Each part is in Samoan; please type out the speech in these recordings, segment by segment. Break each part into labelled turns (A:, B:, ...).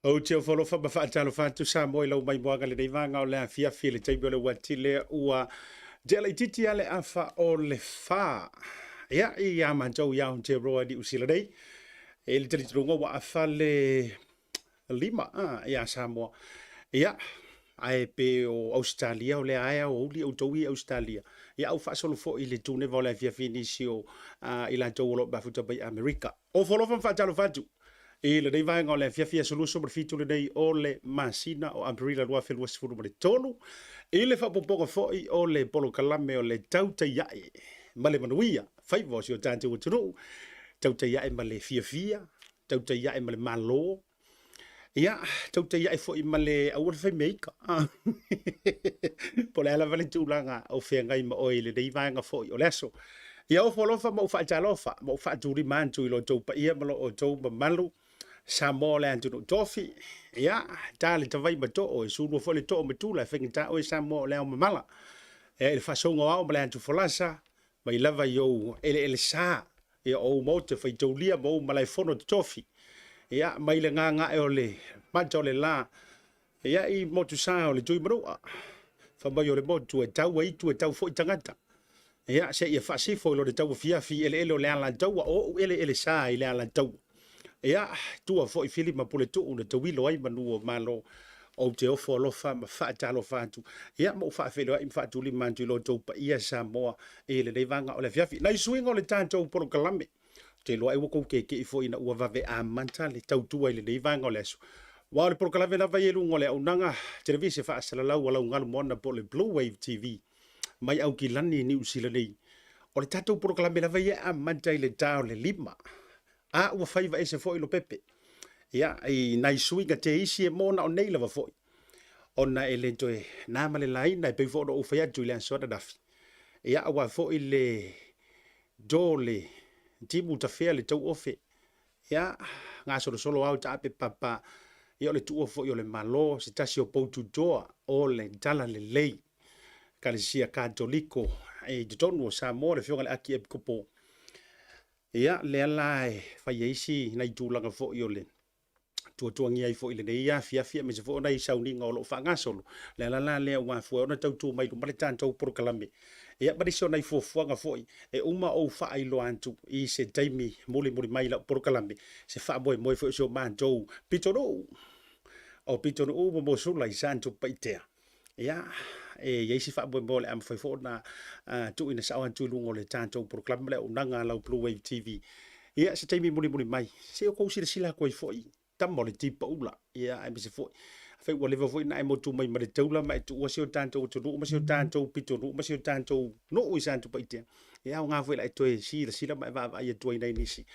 A: Ou te ofo alofa ma faatalofa atu Samoa i lau maimoaga lenei vaega o le afiafi i le taimi o le uati lea ua tea laitiiti lava le afa o le fa. Ia, ia matou i Aotearoa i Niu Sila nei, e le talitonuga ua afa le 5 ia Samoa. Ia, ae pe o Ausetalia o lea lava e aoauli outou i Ausetalia. Ia, a ua faasolo foi i le tuneva o le afiafi i nisi o i latou o lo o mafuta mai Amerika. Ofo alofa ma faatalofa atu i lenei vaega o le afiafi aso 27 lenei o le masina o Aperila 2023 i le faaopoopoga foi o le polokalame o le Tautai Ae ma le Manuia faiva o si o tatou atunuu, tautai ae ma le fiafia, tautai ae ma le Malo, ia, tautai ae foi ma le aua le fai mea ika. Po o le a lava le tulaga o feagai ma oe i lenei vaega foi o le aso. Ia ofo alofa ma ou faatalofa ma ou faatulima atu i lo outou paia ma lo outou mamalu Samoa o le atunuu tofi. Ia, ta le tavai ma too, e sulua foi le too ma tula, e faigata oe Samoa o le ao mamala. Ia, i le faasouga o ao ma le atufolasa, mai lava i ou eleele sa, ia o ou maota faitaulia ma ou malaefono totofi, ia, mai le gaga'e o le mata o le la, ia, i motusa o le Tuimanua, fai mai o le motu e tau ai itu e tau foi tagata, ia, seia faasifo i lona tauafiafi i eleele o le Alataua, o ou eleele sa i le Alataua. Ia, tua foi Fili ma Puletuu na tauilo ai manu o Malo, ou te ofo alofa ma faatalofa atu, ia ma ou faafeiloai ma faatulima atu i lo outou paia Samoa i lenei vaega o le afiafi. Nai suiga o le tatou polokalame, ou te iloa ai ua tou keke'i foi ina ua vave amata le tautua i lenei vaega o le aso. Aua o le polokalame lava ia i luga o le auaunaga televise faasalalau a Laugalu Moana po o le Blue Wave TV mai Aukilani i Niu Sila nei. O le tatou polokalame lava ia e amata i le ta o le 5 a ua faiva ese foi Lopepe. Ia, i nai suiga te isi e mo na o nei lava foi, ona e le toe na ma le laina e pei foi ona ou fai atu i le aso ananafi. Ia, aua foi le do le timu tafea le tauofe, ia, gasolosolo ao taape papa, ia o le tuua foi o le Malo, se tasi o poututoa o le Talalelei, Ekalesia Katoliko i totonu o Samoa, le Afioga i le Akiepikopo. Ia, lea la e fai ai si nai tulaga foi o le tuatuagia ai foi i lenei afiafi aemaise foi o nai sauniga o lo o faagasolo. Le ala la lea ua afua ai ona tautu mai luma le tatou polokalame. Ia, ma nisi o nai fuafuaga foi e uma ou faailoa atu i se taimi mulimuli mai i lau polokalame, se faamoemoe foi o si o matou pitonuu, o Pitonuu ma Mosula i Satupaitea. Ia, e i ai se faamoemoe o le a mafai foi ona tuuina sao atu i luga o le tatou polokalame ma le auaunaga a lau Blue Wave TV. Ia, se taimi mulimuli mai, se i outou silasila atu ai foi, tama o le tipaula, ia, aemaise foi, afai ua leva foi ona e motu mai ma le taula ma e tuua si o tatou atunuu ma si o tatou pitonuu ma si o tatou nuu i Satupaitea, e aoga foi o le a e toe silasila ma e vaavaai atu ai i nai nisi,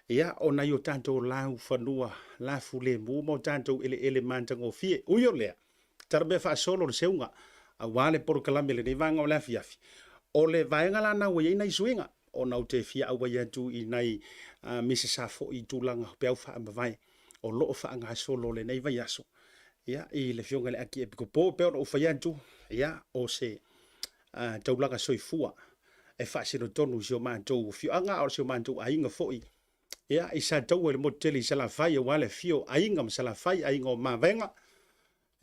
A: ia, o nai o tatou laufanua lafulemu ma o tatou eleele matagofie. Ui o lea, Talamea faasolo le seuga aua le polokalame i lenei vaega o le afiafi. O le vaega la na ua i ai nai suiga ona ou te fia auai atu i nai misasa foi i tulaga o peau faamavae o lo o faagasolo lenei vaiaso. Ia, i le Afioga i le Akiepikopo, e pei ona ou fai atu, ia, o se taulaga soifua e faasino tonu i si o matou afioaga a o si o matou aiga foi. Ia, i Sataua i le motu tele i Salafai aua le afio o Aiga ma Salafai, Aiga o Mavaega.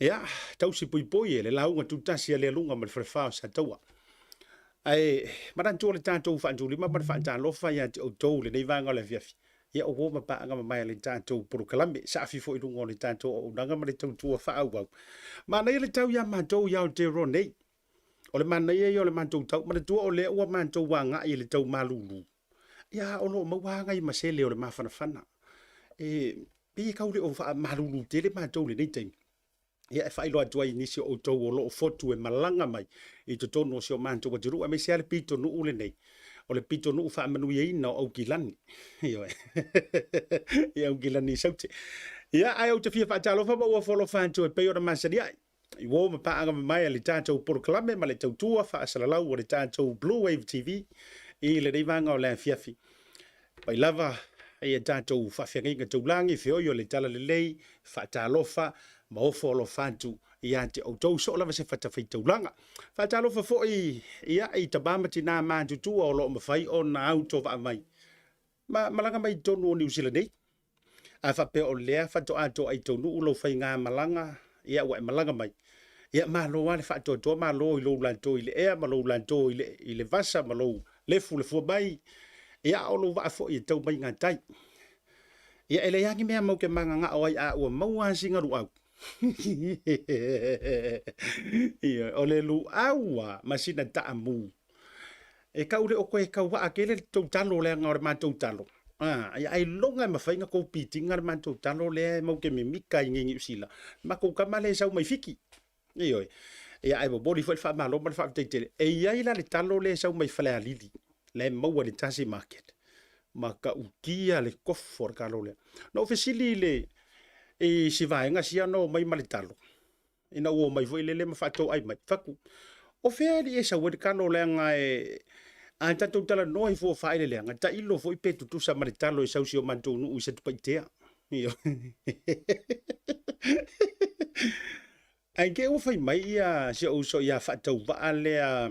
A: Ia, tausi puipui e le lauga tutasi a Lealuga ma le Falefa o Sataua. Ae manatu o le tatou faatulima ma le faatalofa ia te outou i lenei vaega o le afiafi. Ia, o uo ma paaga mamae a le tatou polokalame, saafi foi i luga o le tatou auaunaga ma le tautua faaauau. Manaia le tau ia matou i Aotearoa nei. O le manaia ia o le matou tau, manatua o lea ua matou agai i le tau malulu. Ia, o lo o maua lava nai masele o le mafanafana. E pei e tau le o faamalulu tele matou i lenei taimi. Ia, e faailoa atu ai i nisi o outou o lo o fotu e malaga mai i totonu o si o matou atunuu, aemaise lava le pitonuu lenei, o le pitonuu faamanuiaina o Aukilani. Ioe. I Aukilani i Saute. Ia, ae ou te fia faatalofa ma ou ofo alofa atu e pei ona masani ai. I uo ma paaga mamae a le tatou polokalame ma le tautua faasalalau a le tatou Blue Wave TV i lenei vaega o le afiafi. Mai lava i a tatou faafeagaiga taulagi, feoi o le talalelei, faatalofa ma ofo alofa atu ia te outou soo lava se fatafaitaulaga. Faatalofa foi ia i tama ma tinā matutua o lo o mafai ona autovaa mai ma malaga mai i totonu o Niu Sila nei. A faapea o lea faatoa toai i taunuu lou faigamalaga, ia ua e malaga mai, ia malo lava le faatoatoa, malo i lou lato i le ea ma lou lato i le vasa ma lou lefulefua mai, ia a o lou vaa foi e tau mai gatai. Ia e leai lava ni mea matou te mananao ai a ua maua lava sina luau. Ioe, o le luau lava ma sina taamu, e tau le o toe tau aa tele le tou talo leaga o le matou talo, ia ailoga e mafai ona tou pitina le matou talo lea e matou te mimita ai nei i Niu Sila, le matou tama lea e sau mai Fiti. Ioe. Ia ae momoli foi le faamalo ma le faafetai tele. E i ai la le talo lea e sau mai Falealili, la e maua i le Tasi Market. Matautia le kofo o le talo lea. Na ou fesili i le i si vaega sia na omai ma le talo, ina ua omai foi lele ma faatoai mai, fai atu, o fea alii e sau ai le talo leaga e a tatou talanoa i fua o faaeleeleaga, tailo foi pe tutusa ma le talo e sau i si o matou nuu i Satupaitea. Ae te i ua fai mai ia si ou uso ia Faatauvaa lea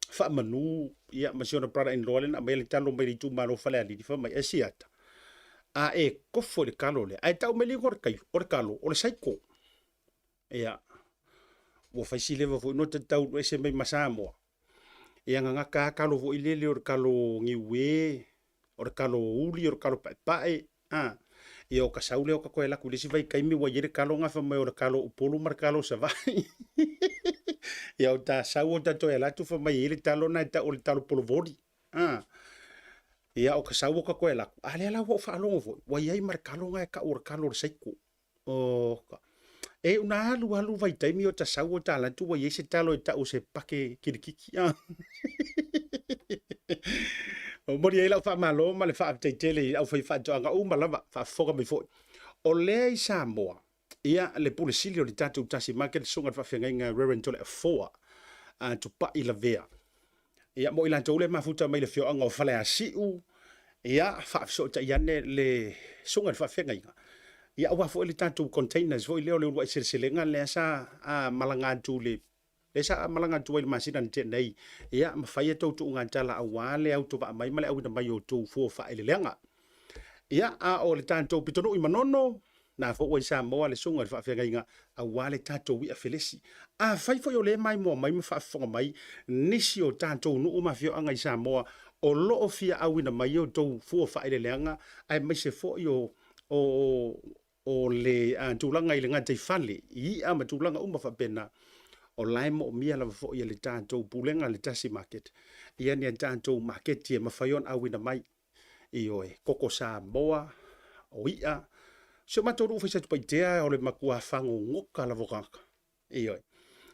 A: Faamanu ia ma si ona brother in law lea na aumaia le talo mai le itumalo o Falealili, fai mai, e Siata, a e kofo i le talo lea, ae tau mai le igoa o le talo, o le saiko. Ia, ua fai si leva foi no ta taulu ese mai ma Samoa. Ia na gata lava talo foi lele o le talo niue, o le talo uli, o le talo paepae, a. Ia o ka sau lea o ka toe alu atu i le isi vaitaimi ua i ai le talo na fai mai o le talo Upolu ma le talo Savaii. Ia o ta sau o ta toe alu atu fai mai e i ai le talo na e tau o le talo polovoli. A. Ia o ka sau o ka toe alu atu, a lea la ua ou faalogo foi, ua i ai ma le talo na e tau o le talo o le saiko. Oka. E una alu alu vaitaimi o ta sau o ta alu atu ua i ai se talo e tau o se pake kilikiki. Ah. Momoli ai lau faamalo ma le faafetai tele i aufaifaatoaga uma lava faafofoga mai foi. O lea i Samoa, ia le Pule Sili o le tatou Tasi Market, le Susuga i le Faafeagaiga Reverend Toleafoa a Tupai Lavea. Ia, mo i latou lea mafuta mai le afioaga o Faleasiu, ia, faafesootai ane le susuga i le faafeagaiga, ia, aua foi le tatou containers foi lea o le uluai seleselega lea sa malaga atu le lea sa malaga atu ai i le masina na tea nei, ia, ma fai a outou tuugatala aua le autovaa mai ma le auina mai o outou fua faaeleeleaga. Ia, a o le tatou pitonuu i Manono, na foi ua i Samoa le susuga i le faafeagaiga aua le tatou i'a felesi. Afai foi o lea e maimoa mai ma faafofoga mai nisi o tatou nuu ma afioaga i Samoa o lo o fia auina mai outou fua faaeleeleaga aemaise foi o, o, o le tulaga i le gataifale i i'a ma tulaga uma faapena, o la e moomia lava foi e le tatou Pulega le Tasi Market ia ni a tatou maketi e mafai ona auina mai. Ioe, koko Samoa, o i'a. Si o matou nuu fai Satupaitea o le matua fagogoka lava o tagata. Ioe.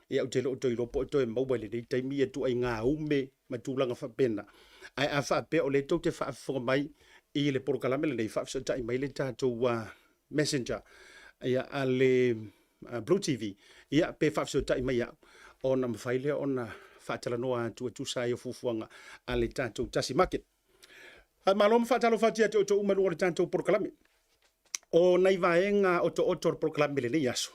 A: Ia ou te le o toe iloa po o toe maua i lenei taimi ia ituaiga ume ma tulaga faapena. Ae a faapea o lea tou te faafofoga mai i le polokalame lenei, faafesootai mai le tatou messenger ia, a le Blue TV, ia, pe faafesootai mai au, ona mafai lea ona faatalanoa atu e tusa ai o fuafuaga a le tatou Tasi Market. Faamalo ma faatalofa atu ia te outou uma i luga o le tatou polokalame. O nai vaega otooto o le polokalame i lenei aso,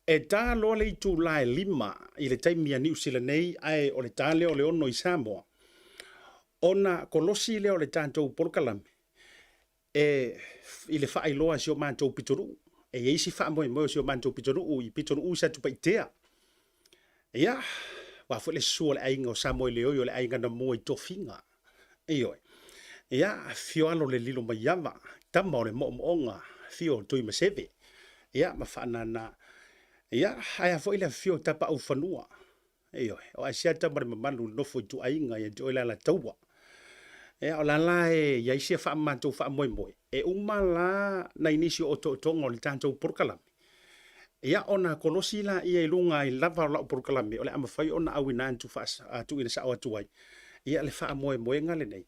A: e ta loa le itula e 5 i le taimi a Niu Sila nei, ae o le ta lea o le 6 i Samoa, ona kolosi lea o le tatou polokalame e i le faailoa e si o matou pitonuu. E i ai si faamoemoe o si o matou pitonuu i pitonuu i Satupaitea. Ia, aua foi le susu o le aiga o Samoeleoi o le aiga na mua i tofiga. Ioe. Ia, afio alo le Lilomaiava, tama o le moomooga, afio o Tuimaseve, ia, ma Faanana. Ia, ae a foi le afifio o Tapaaufanua, Ioe, o Asiata ma le mamalu i le nofo ituaiga ia te oe le Alataua. Ia, o la la e i ai sia matou faamoemoe, e uma la nai nisi o otootoga o le tatou polokalame, ia ona kolosi laia i luga ai lava o lau polokalame o le a mafai ona auina atu tuuina sao atu ai ia le faamoemoega lenei,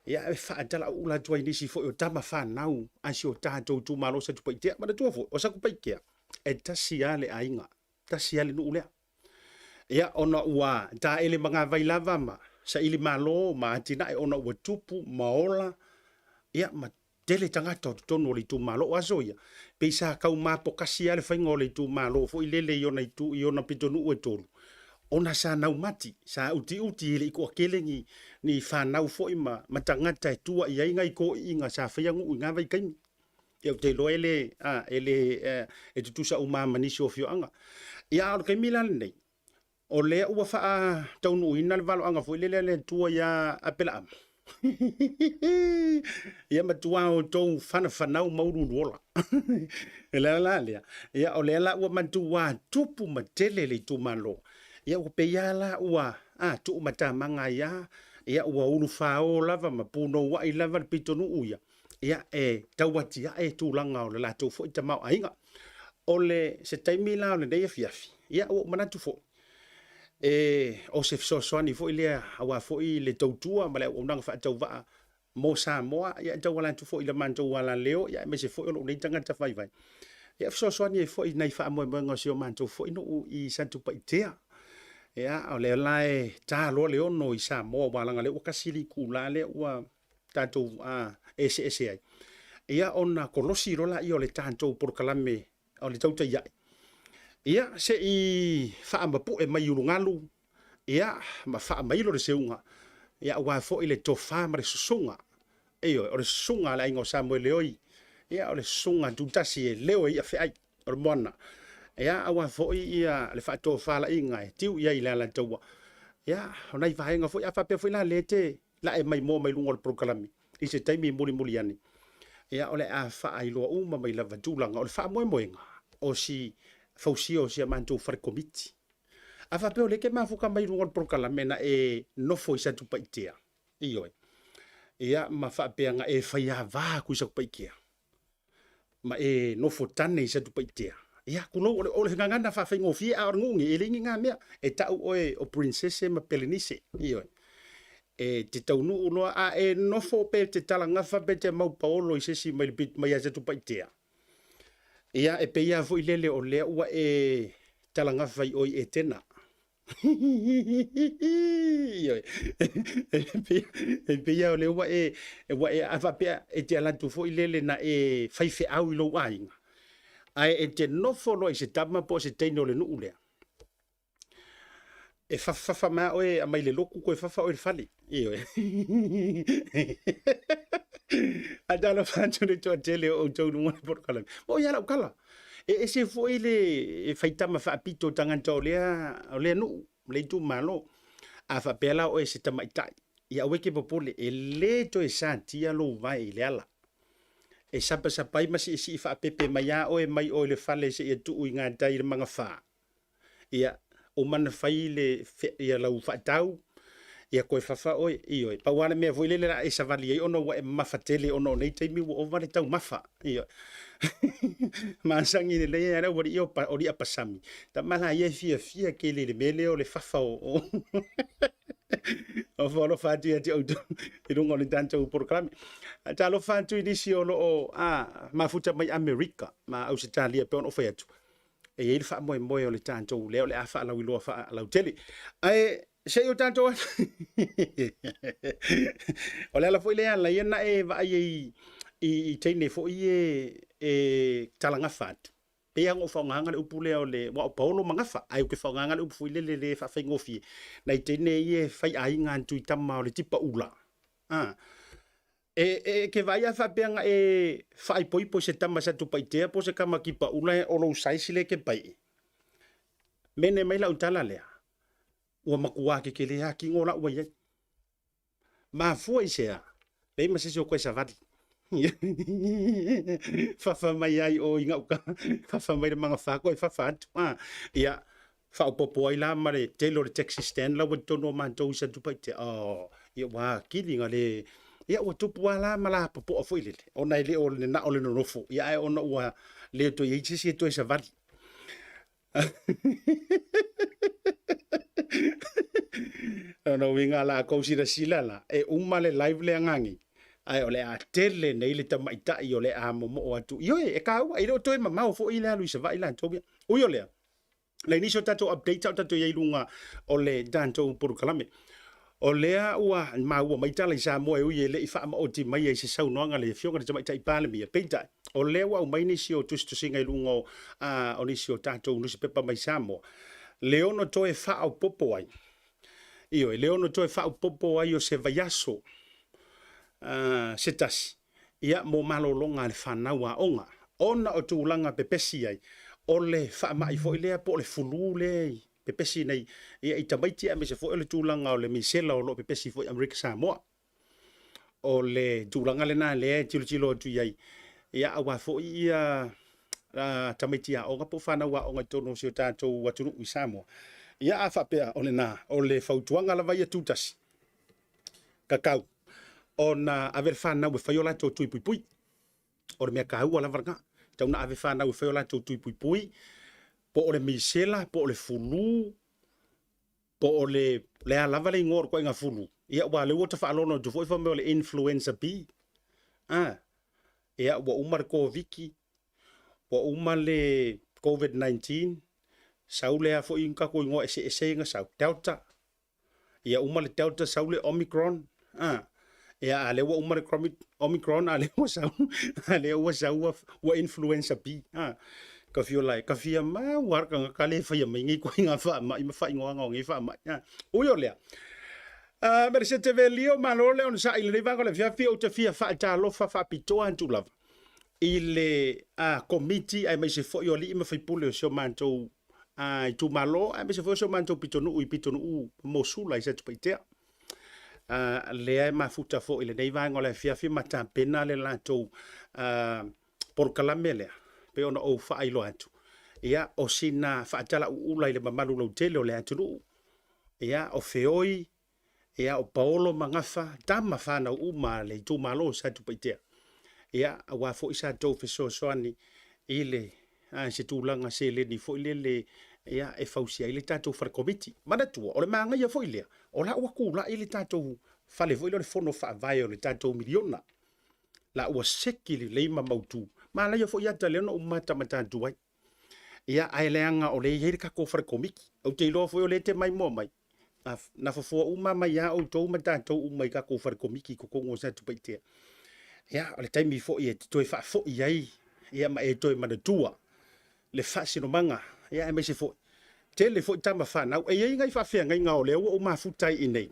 A: ia e faatalauula atu ai nisi foi o tama fanau a si o tatou itumalo o Satupaitea. Manatua foi, o Satupaitea, e tasi lava le aiga, tasi lava le nuu lea. Ia, ona ua taele magavai lava ma saili malo ma atinae ona ua tupu ma ola, ia, ma tele tagata o totonu o le itumalo. O aso ia, pei sa tau mapokasi lava le faiga o le itumalo foi lele i ona itu, i ona pitonuu e tolu, ona sa naumati, sa utiuti e le i toatele ni, ni fanau foi ma, ma tagata e tua i ai nai toeaiina sa faia nuu i na vaitaimi. Ia ou te iloa e le, a, e le, e tutusa uma lava ma nisi o afioaga. Ia a o le taimi la lenei, o lea ua faataunuuina le valoaga foi lele a le Atua ia Apelaama, ia matua outou fanafanau ma uluuluola. O le ala la lea, ia o lea la ua matua tupu ma tele le itumalo. Ia ua pei lava la ua a, tuumatamaga ai lava, ia ua ulufao lava ma punouai lava le pitonuu ia, ia e tau atiae tulaga o le latou foi tamaoaiga. O le se taimi la o lenei afiafi, ia ua ou manatu foi, e, o se fesoasoani foi lea aua foi le tautua ma le auaunaga faatauvaa mo Samoa, ia e tauala atu foi i le matou alaleo, ia aemaise foi o lou nei tagata vaivai, ia fesoasoani ai foi i nai faamoemoega o si o matou foi nuu i Satupaitea. Ia, o lea la e ta loa le 6 i Samoa, aua leaga o lea ua tasi le itula lea ua tatou eseese ai, ia ona kolosi loa lea o le tatou polokalame o le tautai ae, ia se i faamapue mai ulugalu, ia ma faamailo le seuga, ia aua foi le tofa ma le susuga, ioe, o le susuga a le aiga o Samoeleoi, ia o le susuga tutasi e leo e ia feai o le moana, ia aua foi ia le faatofalaiga e tiu i ai le Alataua. Ia o nai vaega foi, a faapea foi la lea te lae mai moa mai luga o le polokalame i se taimi mulimuli ane, ia o le a faailoa uma mai lava tulaga o le faamoemoega o si fausia o si a matou fale komiti. A faapea o lea e te mafuta mai luga o le polokalame na e nofo i Satupaitea, ioe, ia ma faapea na e faiava atu i Satupaitea, ma e nofo tane i Satupaitea, ia tulou, o le gagana faafaigofie, a o le nuu nei, e leai ni na mea. E tau oe o Princese ma Pelenise, ioe. E te taunuu loa, a e nofo pe te talagafa pe te maupaolo i se isi mai, mai ia Satupaitea, ia e pei lava foi lele o lea ua e talagafa i o i Etena. Ioe. E pei lava o lea ua e, ua e, a faapea e te alu atu foi lele na e faifeau i lou aiga, ae e te nofo loa i se tama po o se teine o le nuu lea, e fafa mai lava oe e aumai le lotu toe fafa oe i le fale. Ioe. Ae talofa atu le toatele o outou i luga o le polokalame. Ma o ia lau tala. E ese foi le faitama faapito o tagata o lea, o lea nuu, o lea itumalo. A faapea la oe se tamaitai, ia aua e te popole, e le toe satia lou vae i le ala. E sapasapai ma siisii faapepe mai lava oe mai oe le fale seia tuu i gatai i le magafa. Ia, uma ona fai le, ia lau faatau, ia toe fafa oe, ioe. Pau lava le mea foi lele o le a e savali ai ona ua e mamafa tele ona o nei taimi ua ova le taumafa, ioe. Masani lelei ai lava le aualii ia o li'a pasami, tama la ia e fiafia tele i le mea lea o le fafa o o alofa atu ia te outou i luga o le tatou polokalame. Talofa atu i nisi o lo o mafuta mai Amerika ma Ausetalia e pei ona ou fai atu, e i ai le faamoemoe o le tatou lea o le a faalauiloa faalautele. Ae se i o tatou o le ala foi lea ala ia na e vaai ai i teine foi e, e talagafa atu. Pei lava ona ou faaaogaina le upu lea o le aua o paolo ma gafa, ae ou te faaaogaina le upu foi lele le faafaigofie, nai teine ia e faiaiga atu i tama o le tipa ula. A, e, e ke vaai a faapea na e faaipoipo i se tama Satupaitea po o se tama tipa ula o lou size lea e te pai. Mene mai lau tala lea, ua matua tetele lava tino la ua i ai. Mafua i se a? Leai ma se isi o toe savali. Fafa mai ai o i gauta, fafa mai le magafa toe fafa atu. Ah, ia, faaopoopo ai la ma le tele o le taxi stand la ua i totonu o matou i Satupaitea. Oh, ia ua atili na le... Ia ua tupu lava la ma la popoa foi lele, ona e le o na o le nonofo, ia ae ona ua le toe i ai se isi e toe savali. Lona uiga la kou silasila la, e uma le live lea gagi, ae o le a tele nei le tamaitai o le a momoo atu. Ioe, e taua, e le o toe mamao foi le alu i Savaii latou ia. Ui o lea, nai nisi o tatou update a o tatou i ai i luga o le tatou polokalame. O lea ua maua mai tala i Samoa e ui e le i faamaoti mai ai se saunoaga a le Afioga i le Tamaitai Palemia, peitai, o lea ua aumai nisi o tusitusiga i luga o, o nisi o tatou nusipepa mai Samoa, le ono toe faaopoopo ai, ioe, le ono toe faaopoopo ai o se vaiaso se tasi. ia, mo malologa a le fanau aoga, ona o tulaga pepesi ai o le faamai foi lea po o le fulu lea e pepesi nei, ia, i tamaiti, aemaise foi o le tulaga o le misela o lo o pepesi foi i Amerika Samoa. O le tulaga lena lea e tilotilo atu i ai, ia, aua foi ia tamaiti aoga po o fanau aoga i totonu o si o tatou atunuu i Samoa. Ia, a faapea o lena, o le fautuaga lava ia tutasi, tatau ona ave le fanau e fai o latou tui puipui. O le mea taua lava lena, tatau ona ave fanau e fai o latou tui puipui, po o le misela, po o le fulu, po o le le a lava le igoa o le ituaiga fulu. Ia, aua o lea ua ta faalogo atu foi fai mai o le influenza B. A, ia, ua uma le Koviti, ua uma le COVID-19, sau lea foi tatou igoa eseese ia na sau, Delta. Ia uma le Delta sau le Omicron, a, ia, a lea ua uma le Omicron, a lea ua sau, a lea ua sau ua influenza B, a. Ka fia lai, ka fia mau lava le tagata lea e faia mai nei ituaiga faamai ma faaigoaga o nei faamai. A. Ui o lea, Meresete Velio, malo le onosai i lenei vaega o le afiafi. Ou te fia faatalofa faapitoa atu lava i le Komiti aemaise foi o alii ma faipule o si o matou itumalo, aemaise foi o si o matou pitonuu i Pitonuu Mosula i Satupaitea. Lea e mafuta foi i lenei vaega o le afiafi ma tapena le latou polokalame lea pei ona ou faailoa atu. Ia, o sina faatalauula i le mamalu lautele o le atunuu, ia, o feoi, ia, o paolo ma gafa, tama fanau uma a le itumalo o Satupaitea, ia, aua foi sa tou fesoasoani i le se tulaga seleni foi lele, ia, e fausia ai le tatou fale komiti. Manatua, o le manaia foi lea, o la ua tulai le tatou fale foi lea o le fono faavae o le tatou miliona. La ua seki lelei ma mautu. Manaia foi ata lea na ou matamata atu ai. Ia, ae leaga o lea e i ai le tatou fale komiti. Ou te iloa foi o lea e te maimoa mai. Na fofoa uma mai lava outou ma tatou uma i tatou fale komiti i totonu o Satupaitea. Ia, o le taimi foi e te toe faafoi ai, ia, ma e toe manatua le faasinomaga, ia, aemaise foi, tele foi tama fanau. E i ai nai faafeagaiga o lea ua ou mafuta ai i inei,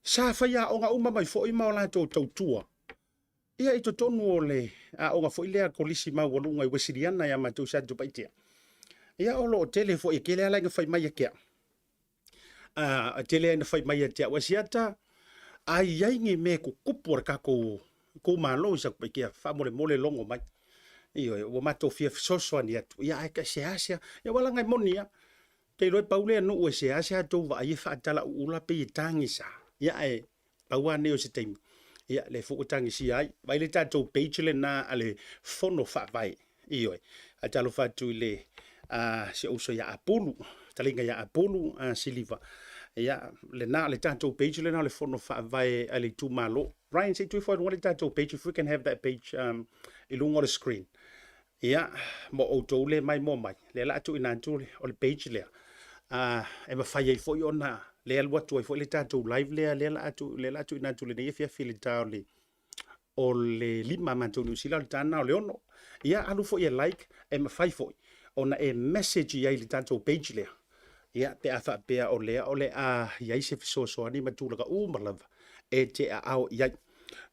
A: sa faiaoga uma mai foi ma o latou tautua, ia, i totonu o le aoga foi lea Kolisi Maualuga i Uesiliana ia matou i Satupaitea. Ia, o lo o tele foi, e tele lava ina fai mai ia te au. E tele lava ina fai mai ia te au, Asiata, a i ai ni mea e tutupu a le tatou itumalo i Satupaitea, faamolemole logo mai. Ioe, ua matou fia fesoasoani atu. Ia, ae seasea. Ia, aua leaga e moni lava. Ou te iloa e pau lea nuu e seasea tou vaai e faatalauula pei e tagisa. Ia, ae pau lava nei o se taimi, ia, lea foi ua tagisia ai. Vaai le tatou page lena a le Fono Faavae. Ioe. Faatalofa atu i le si ou uso ia Apulu, fetalaiga ia Apulu Siliva. Ia, lena, le tatou page lena o le Fono Faavae a le itumalo. Ryan, se i tuu ifo i luga le tatou page, if we can have that page i luga o le screen. Ia, mo outou le maimoa mai, lea la a tuuina atu o le page lea, e mafai ai foi ona le alu atu ai foi le tatou live lea, lea la a tu, lea la a tuuina atu lenei afiafi i le ta o le 5 a matou Niu Sila, o le ta lena o le 6. Ia, alu foi e like, e mafai foi ona e message i ai i le tatou page lea, ia, pe a faapea o lea o le a i ai se fesoasoani ma tulaga uma lava e te aao i ai.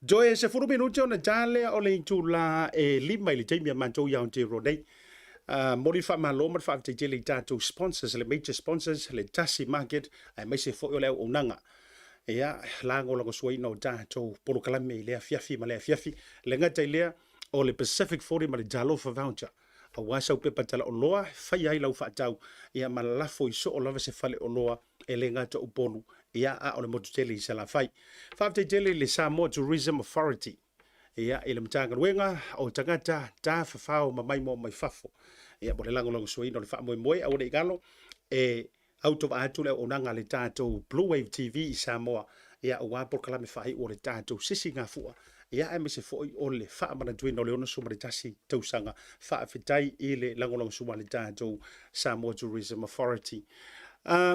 A: Toe 10 minute ona ta lea o le itula e 5 i le taimi a matou i Aotearoa nei. Momoli le faamalo ma le faafetai tele i tatou sponsors, le major sponsors, le Tasi Market, aemaise foi o le auaunaga. Ia, lagolagosuaina o tatou polokalame i lea afiafi ma lea afiafi. Le gata i lea, o le Pacific 40 ma le Talofa Voucher. Aua sau pepa talaoloa, faia ai lau faatau, ia ma lafo i soo lava se faleoloa e le gata o Upolu, ia, a o le motu tele i Salafai. Faafetai tele i le Samoa Tourism Authority, ia, i le Matagaluega o Tagata Tafafao ma Maimoa Mai Fafo, ia, mo le lagolagosuaina o le faamoemoe. Aua ne i galo, e autovaa atu le auaunaga a le tatou Blue Wave TV i Samoa, ia, aua polokalame faaiu o le tatou Sisigafua, ia, aemaise foi o le faamanatuina o le 61 tausaga. Faafetai i le lagolagosua a le tatou Samoa Tourism Authority.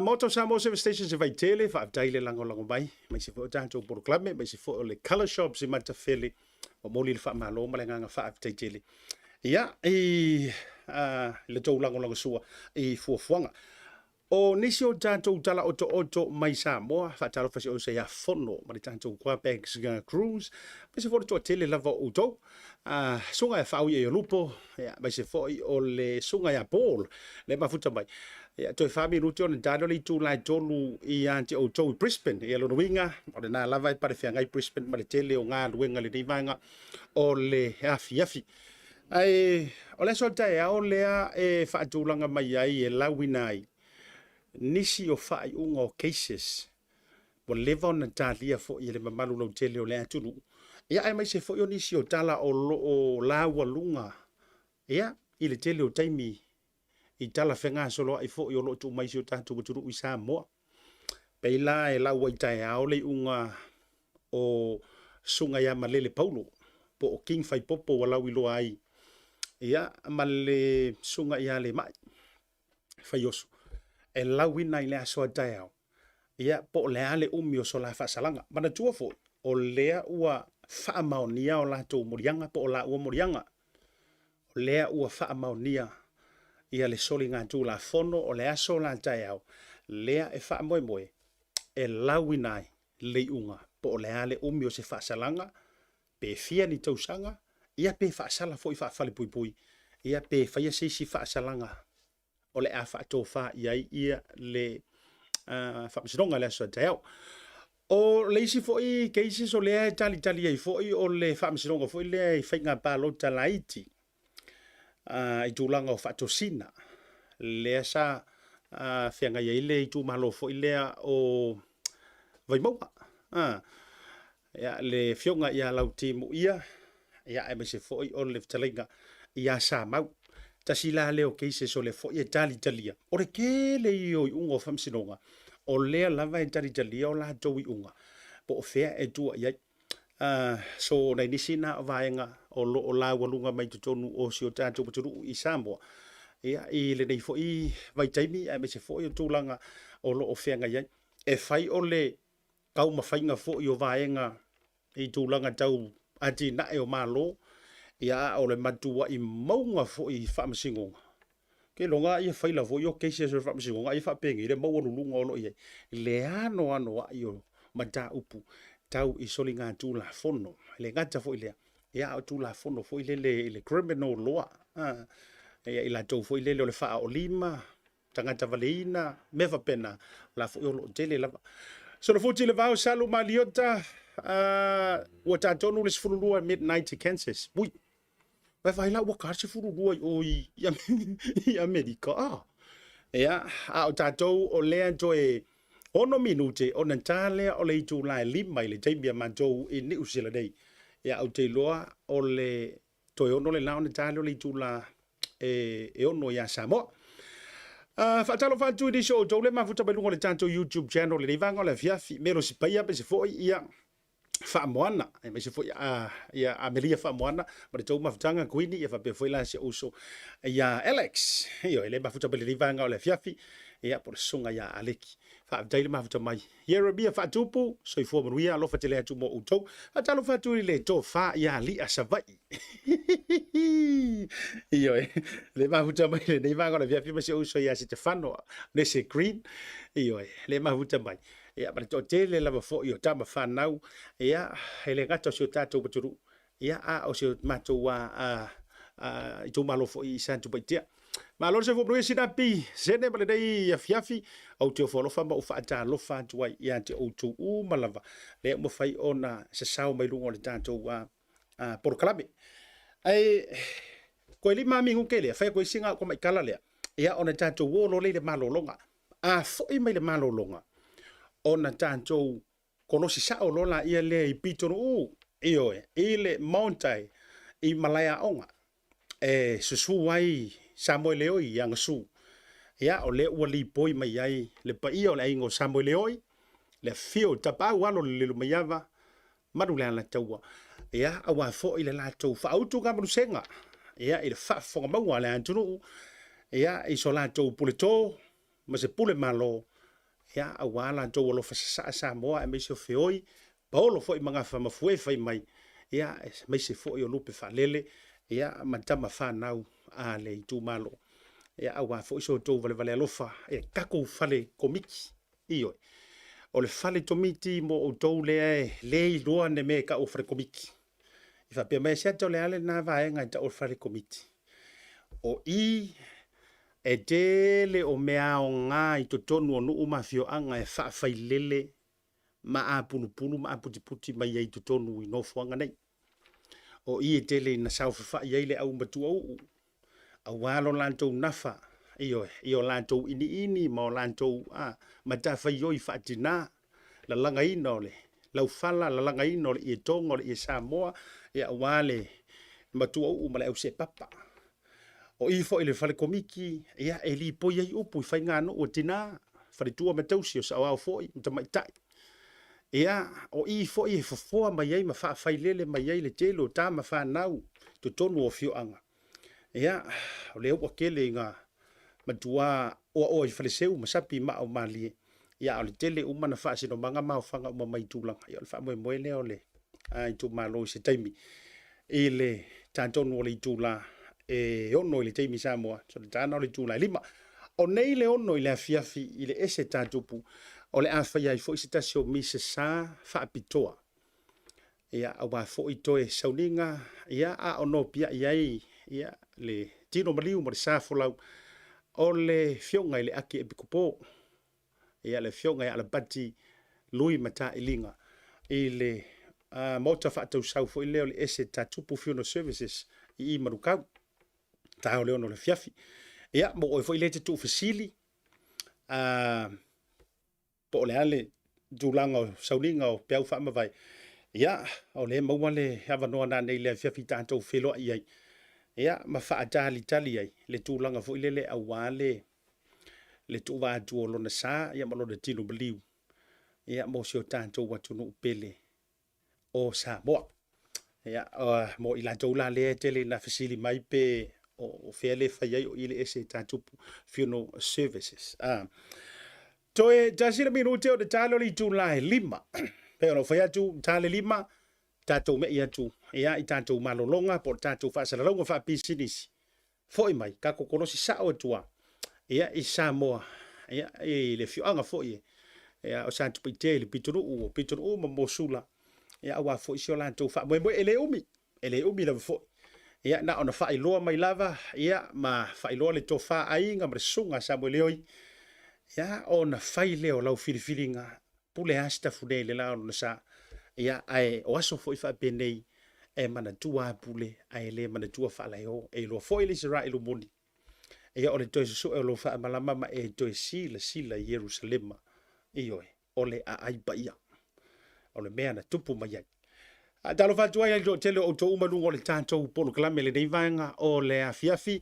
A: Moto Samoa Service Stations i Vaitele, faafetai le lagolago mai, aemaise foi o tatou polokalame, aemaise foi o le Colour Shops i Matafele, momoli le faamalo ma le agaga faafetai tele. Ia, i le tou lagolagosua i fuafuaga. O nisi o tatou tala otooto mai Samoa, faatalofa i si ou uso ia Fono ma le tatou Quapex Cruise, aemaise foi o le toatele lava o outou. Susuga ia Faaui Aiolupo, aemaise foi o le susuga ia Paul, lea e mafuta mai. Ia, toe 4 minute ona ta lea o le itula e 3 ia te outou i Brisbane. Ia, lona uiga, o lena lava e palefeagai Brisbane ma le tele o galuega i lenei vaega o le afiafi. Ae o le aso a taeao lea e faatulaga mai ai e lauina ai nisi o faaiuga o cases ua leva ona talia foi e le mamalu lautele o le atunuu, ia aemaise foi o nisi o tala o lo o laualuga ia i le tele o taimi i tala fegasoloai foi o lo o tuu mai i si o tatou atunuu i Samoa. Pei la e lau ai taeao le iuga o Susuga ia Malele Paulo po o King Faipopo ua lauiloa ai ia ma le Susuga ia Lemai Faioso e lauina i le aso a taeao ia po o le a le umi o so la faasalaga. Manatua foi o lea ua faamaonia o latou moliaga po o laua moliaga. O lea ua faamaonia ia le soligatulafono o le aso la taeao lea e faamoemoe e lauina ai le iuga po o le a le umi o se faasalaga, pe fia ni tausaga, ia pe faasala foi faafalepuipui, ia pe faia se isi faasalaga o le a faatofa i ai ia le faamasinoga i le aso a taeao. O le isi foi cases o lea e talitali ai foi o le faamasinoga foi lea i faiga palota laiti i tulaga o faatosina lea sa feagai ai le itumalo foi lea o Vaimauga. Ia, le afioga ia Lauti Muia, ia, aemaise foi o le fetalaiga ia Samau. Tasi la lea o cases o lea foi e talitalia. O le tele ia o iuga o faamasinoga, o lea lava e talitalia o latou iuga, po o fea e tua i ai. So, nai nisi na o vaega o lo o laualuga mai totonu o si o tatou atunuu i Samoa, ia, i lenei foi vaitaimi, aemaise foi o tulaga o lo o feagai ai. E fai o le taumafaiga foi o vaega i tulaga tau atinae o Malo, ia a o le matuai mauga foi i faamasinoga. Ou te iloa ia faila foi o cases o le faamasinoga ia faapenei le maualuluga o lo o i ai le anoanoai o mataupu tau i soligatulafono. E le gata foi i lea, ia a o tulafono foi lele i le criminal law, ia i latou foi lele o le faaolima, tagata valeina, mea faapena, o la foi o lo o tele lava. Solofuti le vao Salu Maliota, ua ta tonu le 12 midnight i Kansas. Ui, vai vai la ua ta le 12 i o i, i Amerika. Ah. Ia, a o tatou o lea toe 6 minute ona ta lea o le itula e 5 i le taimi a matou i Niu Sila nei. Ia, ou te iloa o le toe 6 lena ona ta lea o le itula e 6 iā Samoa. Faatalofa atu i nisi o outou le mafuta mai luga o le tatou YouTube channel i lenei vaega o le afiafi. Melo Sipaia aemaise foi ia Faamoana, aemaise foi ia Amelia Faamoana ma le tou mafutaga Queenie, ia faapea foi la si ou uso ia Alex. Ioe, le mafuta mai lenei vaega o le afiafi, ia po o le susuga ia Aleki. Faafetai le mafuta mai. Ieremia Faatupu, soifua manuia, alofa tele atu mo outou. Faatalofa atu i le tofa ia Lia Savaii. Ioe, le mafuta mai lenei vaega o le afiafi ma si ou uso ia Setefano Nese Green. Ioe, le mafuta mai. Ia, ma le toatele lava foi o tama fanau, ia, e le gata o si o tatou atunuu, ia, a o si o matou itumalo foi i Satupaitea. Malo le soifua manuia Sinapi, sene ma lenei afiafi, ou te ofo alofa ma ou faatalofa atu ai ia te outou uma lava, lea ua mafai ona sasao mai luga o le tatou polokalame. Ae, toe 5 minute lea, fai atu ai sina au tamaitala lea, ia, ona tatou o loa lea i le malologa. A foi mai le malologa, ona tatou kolosi sao loa laia lea i Pitonuu, ioe, i le Maota i Malaeaoga e susu ai Samoeleoi i Agasu. Ia, o lea ua lipoi mai ai le paia o le aiga o Samoeleoi, le afifio o Tapaau alo o le Lelomaiava, Malu le Alataua, ia, aua foi le latou faautugamanusega, ia, i le faafofoga maua a le atunuu, ia, i so latou puleto ma se pule malo, ia, aua latou alofa sasaa Samoa aemaise o feoi, paolo foi ma gafa mafue fai mai, ia, aemaise foi o lupe faalele, ia, ma tama fanau a le itumalo. Ia, aua foi so outou valevale alofa i le tatou fale komiti. Ioe. O le fale komiti mo outou lea e le iloa le mea e tau o fale komiti. I faapea mai Asiata o le a lena vaega e tau o le fale komiti. O i e tele o mea aoga i totonu o nuu ma afioaga e faafailele ma apulupulu ma aputiputi mai ai i totonu i nofoaga nei. O i e tele ina saofafai ai le aumatuauu aua lo latou nafa, ioe, i o latou iniini ma o latou matafaioi faatina, lalagaina o le laufala, lalagaina o le ietoga o le ie Samoa, ia aua le matuauu ma le auseepapa. O i foi le fale komiti, ia, e lipoi ai upu i faiganuu a tina, faletua ma tausi, o saoao foi ma tamaitai. Ia, o i foi e fofoa mai ai ma faafailele mai ai le tele o tama fanau i totonu o afioaga. Ia, o lea ua tele ina matua oaoa i faleseu ma sapi i maa o malie, ia, a o le tele uma na faasinomaga ma aofaga uma mai i tulaga. Ia, o le faamoemoe lea o le itumalo i se taimi i le ta tonu o le itula e 6 i le taimi Samoa, so le ta lena o le itula e 5. O nei le 6 i le afiafi i le ese tatupu, o le a faia ai foi se tasi o misa sa faapitoa. Ia, aua foi toe sauniga, ia, a o nopiai ai, ia, le tino maliu ma le sa folau o le Afioga i le Akiepikopo, ia, le Afioga ia Alapati Lui Matailiga i le Maota faatausau foi lea o le Ese Tatupu Funeral Services i i Manukau, ta o le 6 o le afiafi. Ia, mo oe foi lea e te tuufesili, po o le a le tulaga o sauniga o peau faamavae, ia, o lea e maua le avanoa nanei i le afiafi tatou feiloai ai, ia, ma faatalitali ai le tulaga foi lele aua le le tuuva atu o lona sa, ia, ma lona tino maliu, ia, mo si o tatou atunuu pele o Samoa. Ia, mo i latou la lea e tele ina fesili mai pe o fea le fai ai o i le Ese Tatupu Funeral Services. Toe tasi le minute o le talo le itula e 5. Pei ona ou fai atu, ta le 5, tatou me'i atu ia, i tatou malologa po o le tatou faasalalauga faapisinisi. Foi mai, tatou kolosi sao atu lava ia, i Samoa, ia, i le afioaga foi ia, o Satupaitea i le pitonuu o Pitonuu ma Mosula, ia, aua foi si o latou faamoemoe. E le umi, e le umi lava foi. Ia, na ona faailoa mai lava, ia, ma faailoa le tofa aiga ma le susuga a Samueleoi, ia, ona fai lea o lau filifiliga, pule lava Sitafune i le la o lona sa. Ia, ae o aso foi faapenei, e manatua lava pule, ae le manatua faalaeo. E iloa foi le Isaraelu moni, ia, o le toe susue o lou faamalama ma e toe silasila i Ierusalema, ioe, o le aai paia, o le mea na tupu mai ai. A talofa atu ai i le toatele o outou uma i luga o le tatou polokalame i lenei vaega o le afiafi,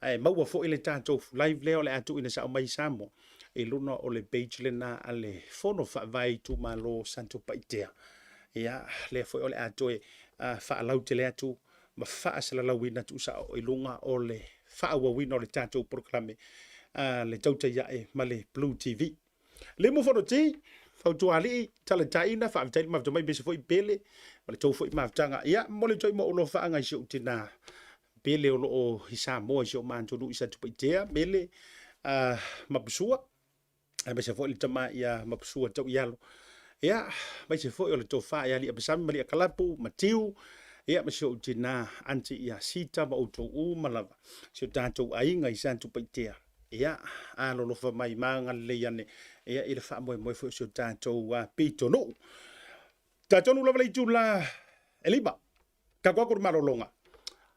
A: ae maua foi le tatou live lea o le a tuuina sao mai i Samoa i luga o le page lena a le Fono Faavae Itumalo o Satupaitea. Ia, lea foi o le a toe faalautele atu ma faasalalauina tuusao i luga o le faaauauina o le tatou polokalame a le Tautai Ae ma le Blue TV. Limu Fonoti, Fautualii, Talataina, faafetai le mafuta mai, aemaise foi Pele ma le tou foi mafutaga. Ia, momoli atu ai ma ou alofaaga i si ou tina Pele o lo o i Samoa i si o matou nuu i Satupaitea, Mele Mapusua, aemaise foi le tama ia Mapusua Tauialo. Ia, aemaise foi o le tofa ia Liapasami ma Liakalapu, Matiu, ia ma si ou tina Aunty ia Sita ma outou uma lava, si o tatou aiga i Satupaitea. Ia, alolofa mai ma agalelei ane ia, i le faamoemoe foi o si o tatou pitonuu. Talitonu lava le itula e 5, tatou atu i le malologa,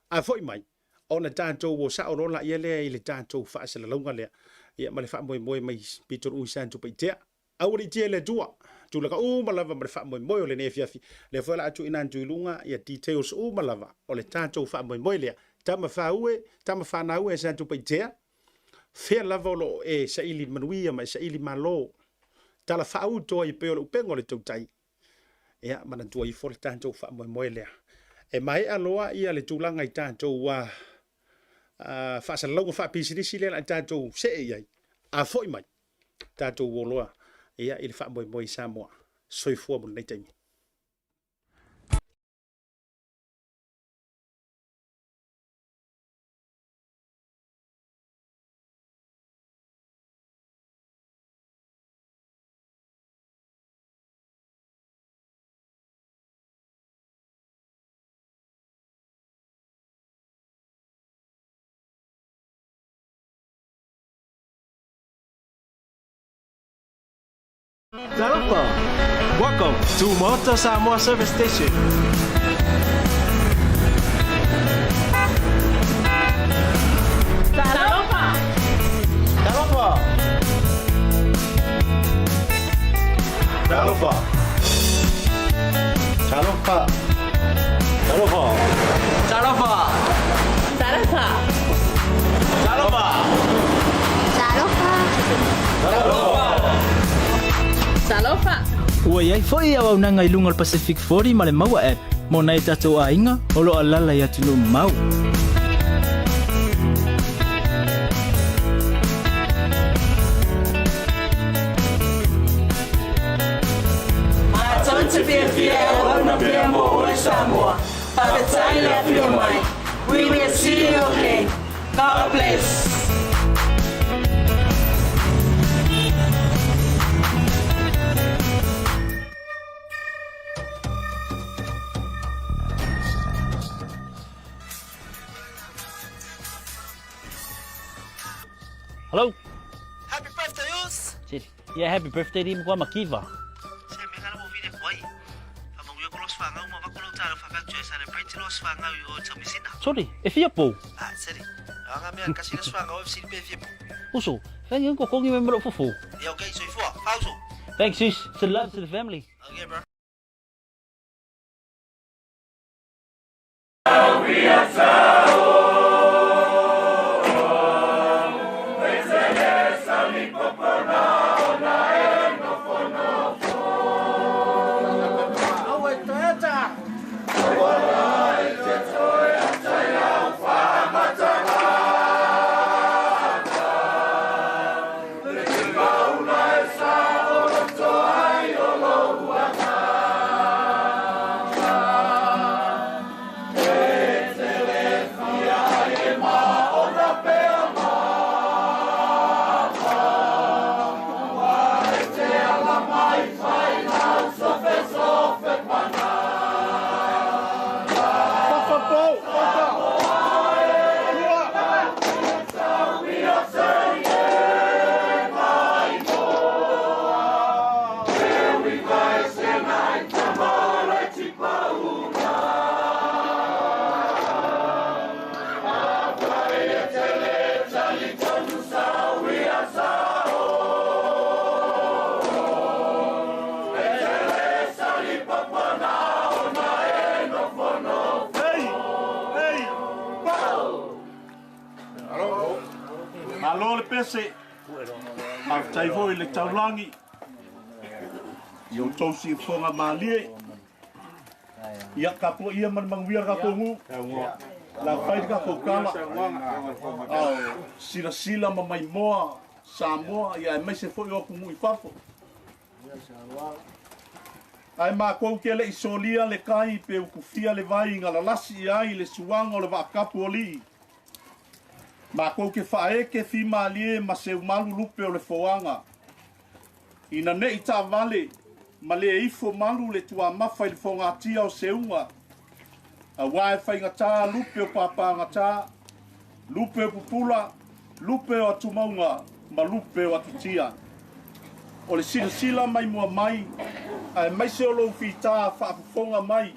A: a foi mai, ona tatou o sao loa laia lea i le tatou faasalalauga lea, ia, ma le faamoemoe mai pitonuu i Satupaitea. Aualiitia e le Atua tulaga uma lava ma le faamoemoe o lenei afiafi. Lea foi o le a tuuina atu i luga ia details uma lava o le tatou faamoemoe lea. Tama faue, tama fanau e Satupaitea, fea lava o lo o e saili manuia ma e saili malo. Tala faauto ai pei o le upega o le tautai. Ia, manatua ifo le tatou faamoemoe lea. E maea loa ia le tulaga i tatou faasalalauga faapisinisi lea o le a tatou see i ai. A foi mai, tatou o loa ia, i le faamoemoe i Samoa. Soifua mo lenei taimi.
B: Talofa! Welcome to Maota Samoa Service Station.
C: Talofa!
B: Talofa!
D: Talofa! Talofa! Talofa!
B: Talofa!
C: Talofa!
B: Talofa!
C: Talofa! Talofa!
E: Ua i ai foi auaunaga i luga o le Pacific 40 ma le Maua App mo nai o tatou aiga o lo o alaala i atunuu mamao.
F: Matou te fiafia e auauna pea mo oe Samoa. Faafetai le afio mai. We will see you again. God bless.
G: Hello.
H: Happy birthday, Us!
G: Yeah, happy birthday to kwa Makiva.
H: Se me ngala mo vile kwai. Fa mo yo los fanga uma va kolo talo fa fa tue celebrate los fanga yo tamisina.
G: Sorry, e fia pou.
H: Ah, seri. Anga me kasi los fanga o fc pe fia pou.
G: Uso, thank you ko kongi me mro fufu.
H: Yeah, okay, so ifua. Pauso.
G: Thanks sis. Send love to the family.
H: Okay, bro.
D: Malo le pese. Faafetai foi i le taulagi i outou siufoga malie. Ia tapuaia ma le manuia le tatou nuu. La fai le tatou tala. Ao silasila ma maimoa Samoa ia aemaise foi o atunuu i fafo. Ae matou te le i solia le tai pe utufia le vai na lalasi i ai le suaga o le vaakapu o alii. Matou te faaeke fimalie ma seumalu lupe o le foaga. Ina ne i taavale ma le ifo malu le tuamafa i le fogatia o seuga, auā e faigata lupe o papagata, lupe o pupula, lupe o atumauga ma lupe o atutia. O le silasila mai mua mai, aemaise o lou fitā faafofoga mai,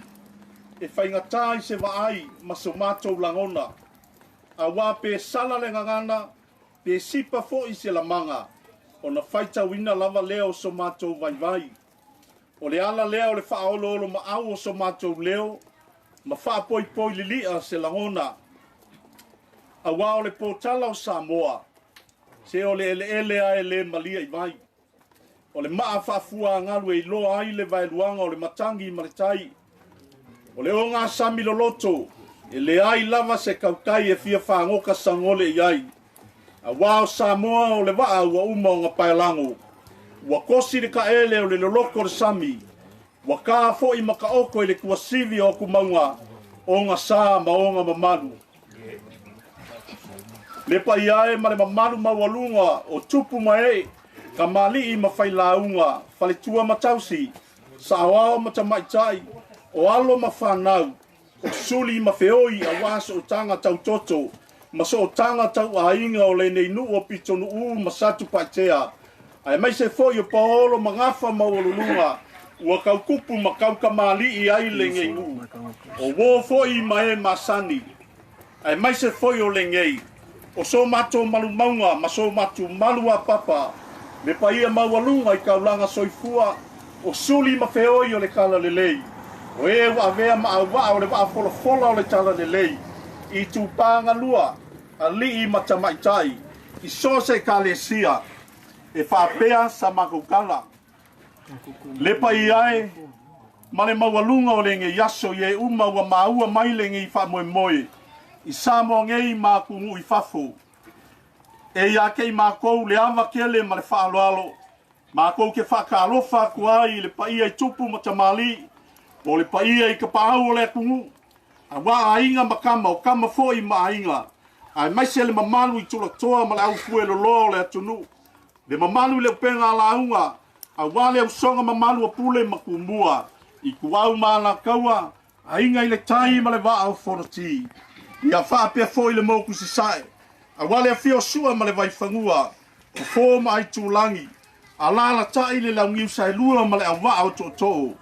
D: e faigata i se vaai ma so matou lagona, auā pe sala le gagana, pe sipa foi se lamaga, ona faitauina lava lea o so matou vaivai. O le ala lea o le faaoloolomaau o so matou leo, ma faapoipoi lili'a se lagona, auā o le potala o Samoa, se o le eleele a e le malia i vai. O le maa faafuagalu e iloa ai le vaeluaga o le matagi ma le tai. O le ogasami loloto, e leai lava se kautai e fia fagoka sagole i ai. Auā o Samoa o le vaa ua uma ona paelago. Ua kosi le kaele o le loloko o le sami. Ua kā foi ma kaoko i le tuasivi o atumauga, ona sa ma ona mamalu. Le paia e ma le mamalu maualuga o tupu ma ee, kamali'i ma failauga, faletua ma tausi, saoao ma tamaitai, o alo ma fanau, o suli ma feoi auā sootaga tau toto ma sootaga tauaiga o lenei nuu o Pitonuu ma Satupaitea. Aemaise foi o paolo ma gafa maualuluga ua tautupu ma taukamāli'i ai lenei nuu. O uō foi ma e masani, aemaise foi o lenei, o so matou malumauga ma so matou malu apapa, le paia maualuga i taulaga soifua o suli ma feoi o le talalelei, o e ua avea ma auvaa o le vaafolafola o le talalelei, i itupa galua, alii ma tamaitai, i so o se ekalesia, e faapea sa matou tala. Le paia e, ma le maualuga o lenei aso i e uma ua maua mai lenei faamoemoe i Samoa nei ma atunuu i fafo. E ia te i matou le ava tele ma le faaaloalo, matou te faatalofa atu ai i le paia i tupu ma tamalii, po o le paia i tapaau o le atunuu, aua aiga ma tama, o tama foi ma aiga, aemaise le mamalu i tulatoa ma le aufueloloa o le atunuu, le mamalu i le upega a lauga, aua le ausoga mamalu o Pule ma Tumua, Ituau ma Alataua, Aiga i le Tai ma le Vaa o Fonoti. Ia faapea foi le motu i Sasae, aua le afio o Sua ma le Vaifanua, Fofo ma Aitulagi, alaalatai le Launiu Saelua ma le Auvaa o Tootoo.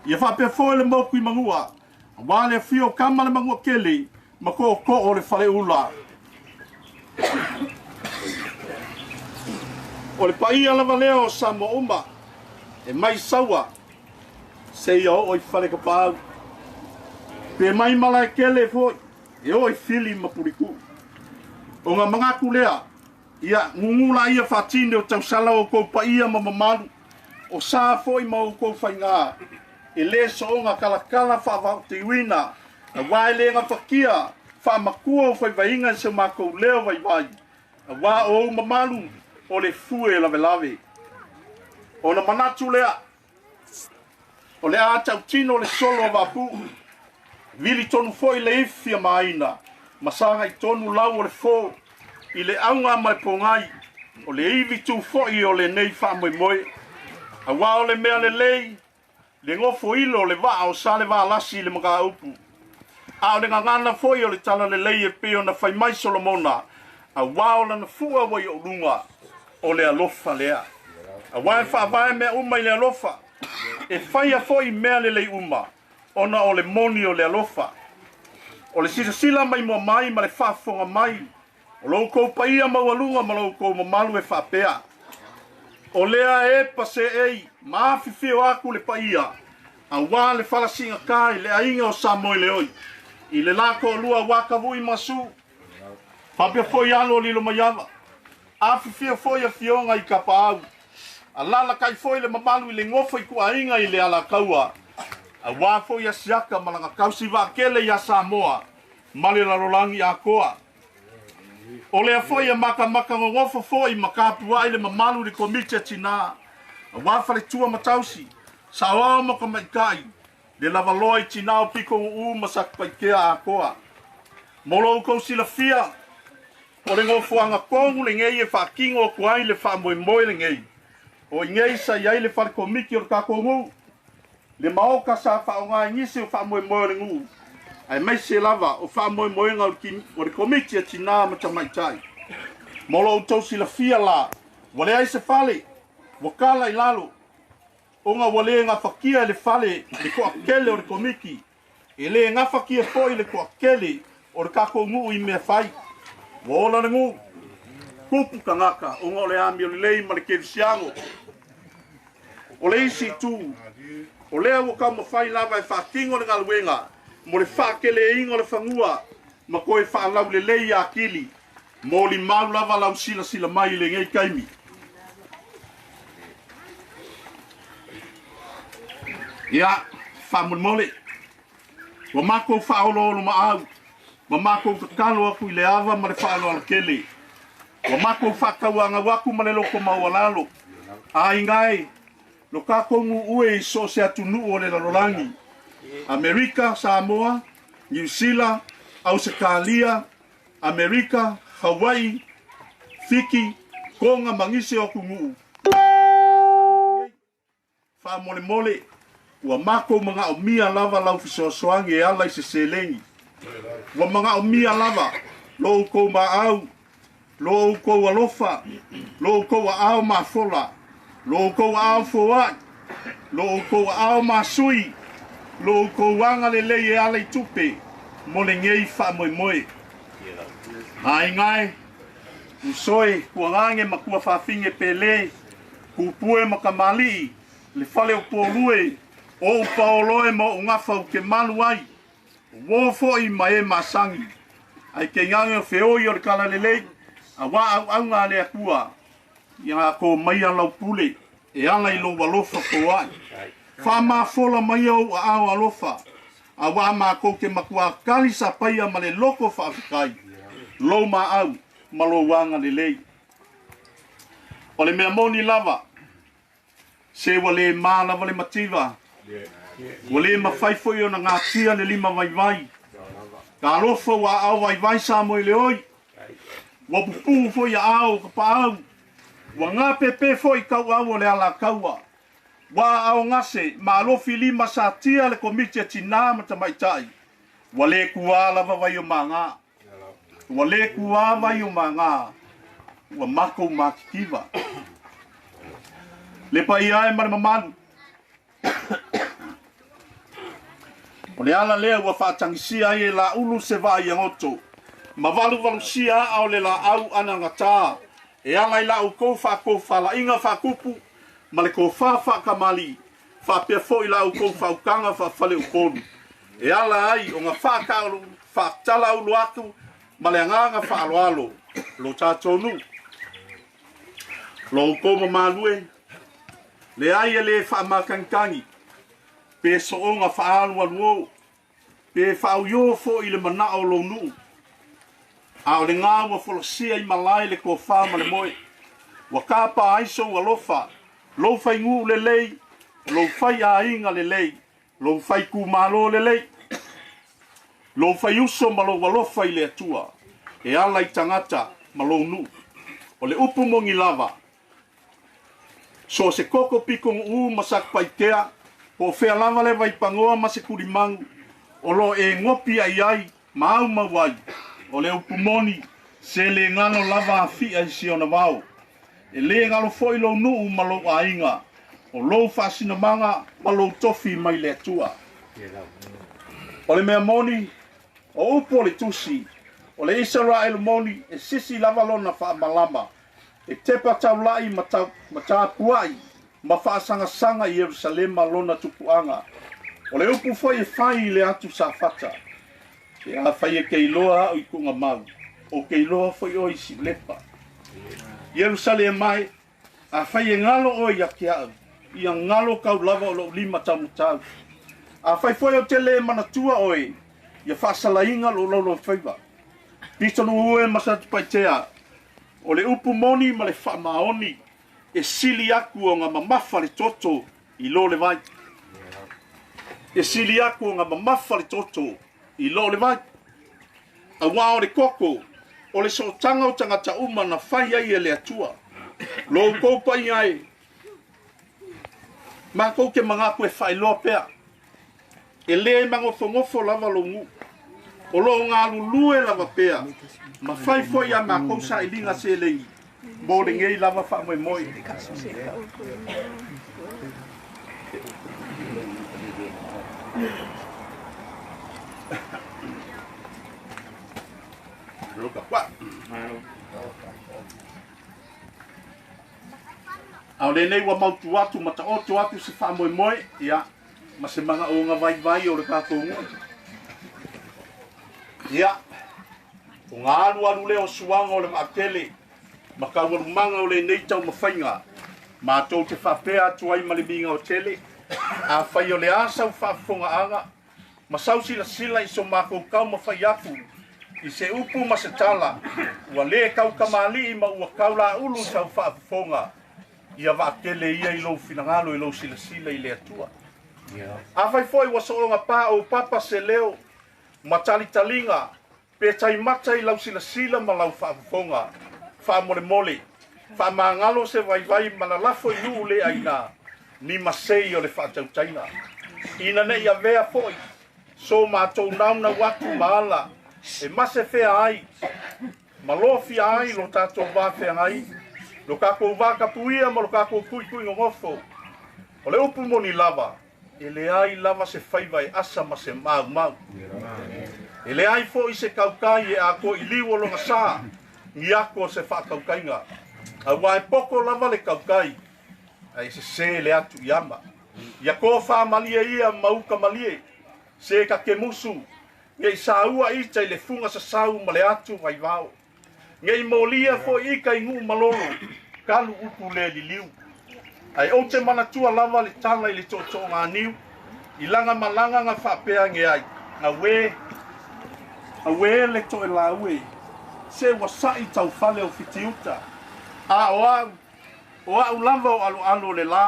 D: Ia faapea foi le motu i Manua, aua le afio o Kama le Manuatele ma Tootoo o le Faleula. O le paia lava lea o Samoa uma, e mai Saua seia oo i Falekapaau, pe mai Malaekele foi e oo i Fili ma Pulituu. O nga manatu lea, ia gugu laia faatini o tausala outou paia ma mamalu, o sa foi ma outou faigā, e lē soona talatala faavaotiuina, auā e lē gafatia faamatua o faivaiga i se matou leo vaivai, auā o ou mamalu o le fue lavelave. Ona manatu lea, o le a tautino le solo a Vaapuu, vili tonu foi le ifi a Maina, ma sagai tonu lau o le fō i le auga ma le pogai o le ivi tu foi o lenei faamoemoe. Auā o le mea lelei, le gofoilo o le vaa o Salevalasi i le mataupu. A o le gagana foi o le talalelei e pei ona fai mai Solomona, auā o lana fua ua i ou luga, o le alofa lea. Auā e faavae mea uma i le alofa, e faia foi mea lelei uma, ona o le moni o le alofa. O le silasila maimoa mai ma le faafofoga mai o lo outou paia maualuga ma lo outou mamalu e faapea, O lea e paseei ma afifio aku le paia, auā le falasigatā i le aiga o Samoeleoi, i le la toalua ua Tavui ma Su, faapea foi alo o Lilomaiava, afifio foi afioga i Kapaau, alalatai foi le mamalu i le nofo ituaiga i le Alataua, auā foi Asiata ma lana tausi vaatele iā Samoa ma le lalolagi atoa. O lea foi e matamata nonofo foi ma tapuai le mamalu i le Komiti a Tinā, aua faletua ma tausi, saoao ma tamaitai, le lavaloa i tinā o Pitonuu ma Satupaitea atoa. Mo lo outou silafia, o le nofoaga tonu lenei e faatino atu ai le faamoemoe lenei. O inei sa i ai le fale komiti o le tatou nuu, le maota sa faaaoga i nisi o faamoemoe o le nuu, aemaise lava o faamoemoega o le komiti a tinā ma tamaitai. Mo lo outou silafia la, ua leai se fale, ua tala i lalo, ona ua le gafatia e le fale le toatele o le komiti, e le gafatia foi le toatele o le tatou nuu i mea fai. Ua ola le nuu, tupu tagata ona o le amio lelei ma le kerisiano. O le isi itu, o lea ua taumafai lava e faatino le galuega mo le faateleina o le fanua ma toe faalaulelei atili. Molimau lava lau silasila mai i lenei taimi. Ia, faamolemole, ua matou faaoloolomaau ma matou tatalo atu i le ava ma le faaaloalo tele. Ua matou faatauanau atu ma le loto maualalo, aiga e, lo tatou nuu e i so o se atunuu o le lalolagi, Amerika, Samoa, Niu Sila, Ausetalia, Amerika, Hawaii, Fiki, Tonga ma nisi o atunuu, Faamolemole, ua matou manaomia lava lau fesoasoani e ala i se seleni. Ua manaomia lava lo outou maau, lo outou alofa, lo outou aao mafola Lo outou aao foai, lo outou aao masui, lo outou agalelei e ala i tupe mo lenei faamoemoe. Aiga e, uso e, tuagage ma tuafafine pele, kupue ma kamali'i, le fale o Puolue, o ou paolo e ma ou gafa ou te malu ai, o uō foi ma e masani, ae tainane o feoi o le talalelei, auā auauna a le Atua, Ia atoa maia lau pule e ala i lou alofa foai. Faamafola maia ou aao alofa, auā matou te matuā tali sapaia ma le loto faafetai, lou maau ma lou agalelei. O le mea moni lava, se ua le ma lava le mativa, ua le mafai foi ona gatia le lima vaivai. Talofa ua aao vaivai Samoeleoi, ua pupuu foi aao o Kapaau, ua gapepe foi tauau o le Alataua, ua aao gase ma alofi lima satia le Komiti a Tinā ma Tamaitai, ua le tuā lava Vaiomaga. Ua le tuā Vaiomaga, ua matou matitiva. Le paia e ma le mamalu, O le ala lea ua faatagisia ai e Laulu se vaa i Agoto, ma valuvalusia aa o le laau anagata e ala i la outou faatofalaiga faatupu ma le tofa faatamalii, faapea foi la outou faautaga faafaleupolu, e ala ai ona faatalauulu atu ma le agaga faaaloalo lo tatou nuu. Lo outou mamalu e, leai e le faamatagitagi, pe sooga faaalualuō, pe faauiō foi i le manao o lou nuu, a o lena ua folasia i malae le tofa ma le moe, ua tapa ai sou alofa, lou faiguu lelei, lou faiaiga lelei, lou faitumalo lelei, lou faiuso ma lou alofa i le Atua, e ala i tagata ma lou nuu. O le upu moni lava, So o se koko pikonuʻu ma Satupaitea, po o fea lava le vaipanoa ma se tulimanu o lo o e gopi ai ai ma aumau ai, o le upu moni, se le galo lava afia i si ona vao. E le galo foi lou nuu ma lou aiga, o lou faasinamaga ma lou tofi mai le Atua. O le mea moni, o upu o le Tusi, o le Isaraelu moni e sisi lava lona faamalama E tepa taulaʻi ma ma tapuaʻi ma faasagasāga i Ierusalema lona tupuaga. O le upu foi e fai i le atu Safata, Pe afai e te iloa aʻu i Tuugamau, ou te iloa foi oe i Siulepa. Ierusalema e, afai e galo oe ia te aʻu, ia galo kau lava o loʻu lima taumatau. Afai foi ou te le manatua oe, ia faasalaina lou laulaufaiva. Pitonuu e ma Satupaitea, O le upu moni ma le faamaoni e sili aku ona mamafa le toto i lo le vai. E sili aku ona mamafa le toto i lo le vai. Auā o le koko, o le sootaga o tagata uma na fai ai e le Atua. Lo outou paia e, matou te manatu e faailoa pea, E le magofogofo lava lou nuu. O lo o galulue lava pea ma fai foi a matou sailiga seleni mo lenei lava faamoemoe. A o lenei ua mautu atu ma taoto atu se faamoemoe, ia, ma se manaoga vaivai o le tatou nuu. Ia, o ga alualu lea o suaga o le vaatele ma taualumaga o lenei taumafaiga, matou te faapea atu ai ma le miga o tele, afai o le a sau faafofogaaga ma sau silasila i so matou taumafai atu i se upu ma se tala ua le taukamalii ma ua taulaulu sau faafofoga, ia vaatele ia i lou finagalo i lou silasila i le Atua. Afai foi ua sooga pa ou papa se leo ma talitaliga pe taimata i lau silasila ma lau faafofoga, faamolemole, faamagalo se vaivai ma lalafo i nuu le aina, ni masei o le faatautaiga. Ina ne i avea foi so matou naunau atu ma ala e mase fea ai ma lofia ai lo tatou va feagai. Lo kakou vatapuia ma lo kakou tu'itu'igogofo. O le upu moni lava, e leai lava se faiva e asa ma se maumau. E leai fo'i se kaukai e atoa i liu o lona sā, ni ato o se fa'atautaiga. Auā e poto lava le kaukai, ae sesē le atu i ama. Ia tofāmalie ia ma uta malie, se ta te musu, nei saua ita i le fuga sasau ma le atu vaivao. Nei molia fo'i ita i nu'u malolo, talu upu le liliu. Ae ou te manatua lava le tala i le to'oto'oganiu, i laga malaga na fa'apea age ai, Auē, auē le to'elau e, se ua sa'i taufale o Fitiuta, a o a'u, o a'u lava o aloalo o le lā,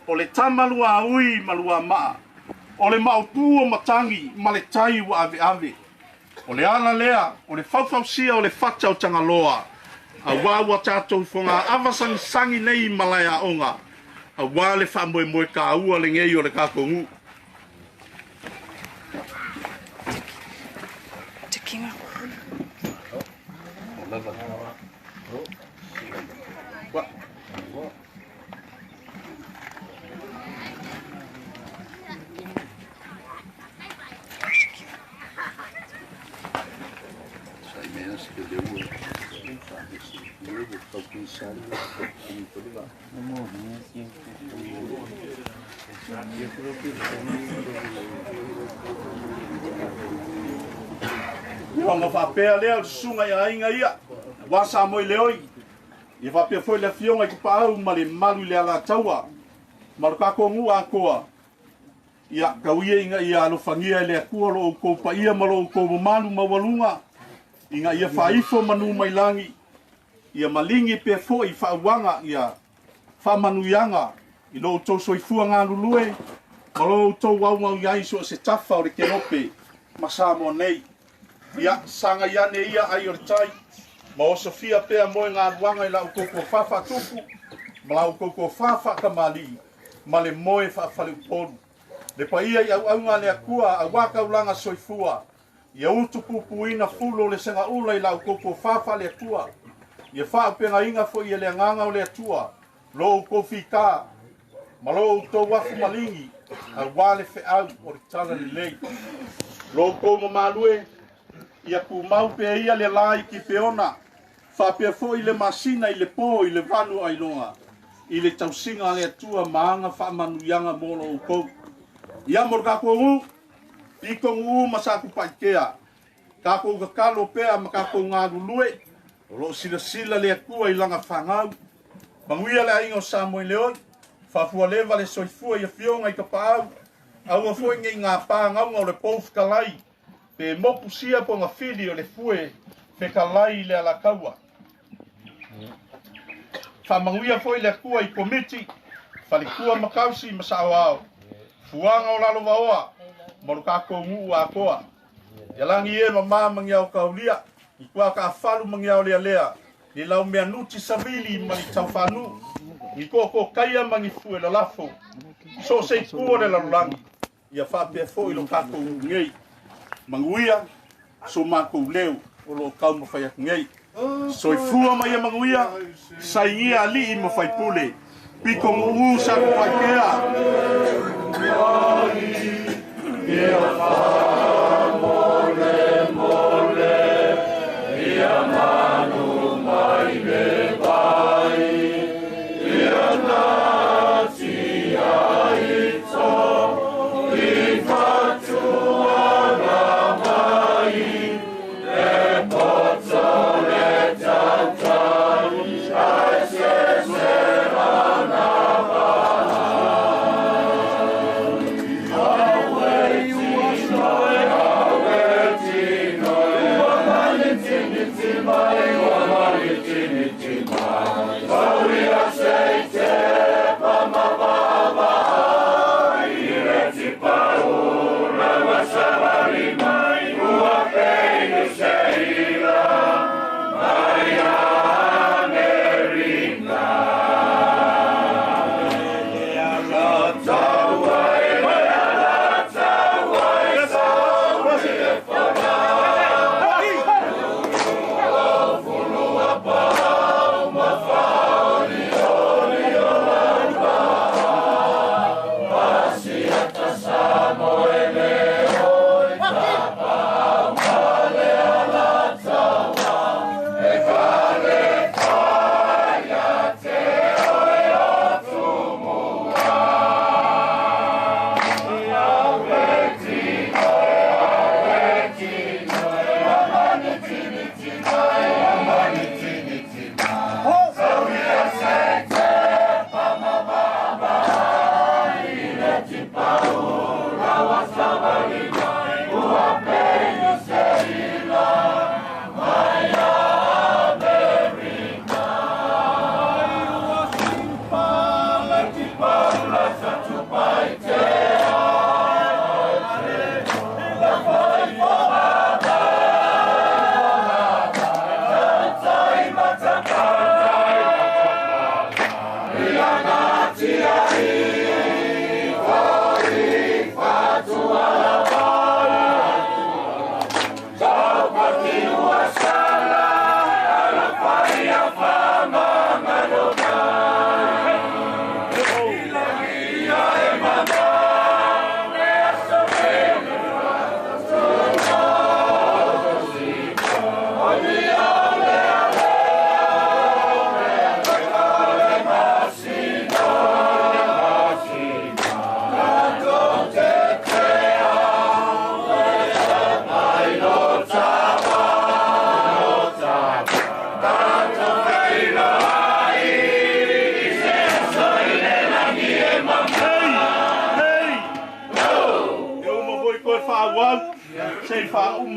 D: o le tama luaui ma luama'a, o le maopu o matagi ma le tai ua aveave. O le ala lea o le faufausia o le fata o Tagaloa, auā ua tatou fogaava sagisagi nei i malaeaoga, auā le faamoemoe tāua lenei o le tatou nuu. Ia ona faapea lea o le susuga i aiga ia, aua Sa Moeleoi, ia faapea foi le afioga i Tapaau ma le mamalu i le Alataua ma lo tatou nuu atoa. Ia tau ia ina ia alofagia e le Atua lo outou paia ma lo outou mamalu maualuga, ina ia faaifo manu mai lagi, ia maligi pea foi faauaga ia faamanuiaga i lo outou soifua galulue ma lo outou augau i ai so o se tafa o le keope ma Samoa nei. Ia, sagai ane ia ai o le tai, ma osofia pea moe galuaga i la outou tofa faatupu ma la outou tofa faatamalii ma le moe faafaleupolu. Le paia i auauga a le Atua auā taulaga soifua, ia utupupuina fulo o le segaula i la outou tofa faale-Atua, ia faaaupegaina foi e le Agaga o le Atua lo outou fitā ma lo outou afu maligi auā le feau o le Talalelei. Lo outou mamalu e, ia tumau pea ia le lā i Kipeona, faapea foi le masina i le pō i le vanu ailoga, i le tausiga a le Atua ma ana faamanuiaga mo lo outou. Ia mo le tatou nuu, Pitonuu ma Satupaitea, tatou tatalo pea ma tatou galulue, o lo o silasila le Atua i lana fanau. Manuia le aiga o Samoeleoi, faafualeva le soifua i afioga i Tapaau, aua foi nei gapa gauga o le pou fetalai, pe moku sia pogafili o le fue fetalai i le Alataua. Faamanuia foi le Atua i Komiti, Faletua ma Tausi ma Saoao, Fuaga o Lalovaoa ma lo tatou nuu atoa. Ia lagi e mama ma ni ao kaulia, i tuakaafalu ma ni ao lealea, ni laumea nuti savili ma ni taufanuu, ni tootookaia ma ni fue lalafo, so o se itu o le lalolagi, ia faapea foi lo tatou nuu nei. Manuia so matou leo o lo o taumafai atu nei. Soifua ma ia manuia, sainia alii ma faipule, pito nuu Satupaitea.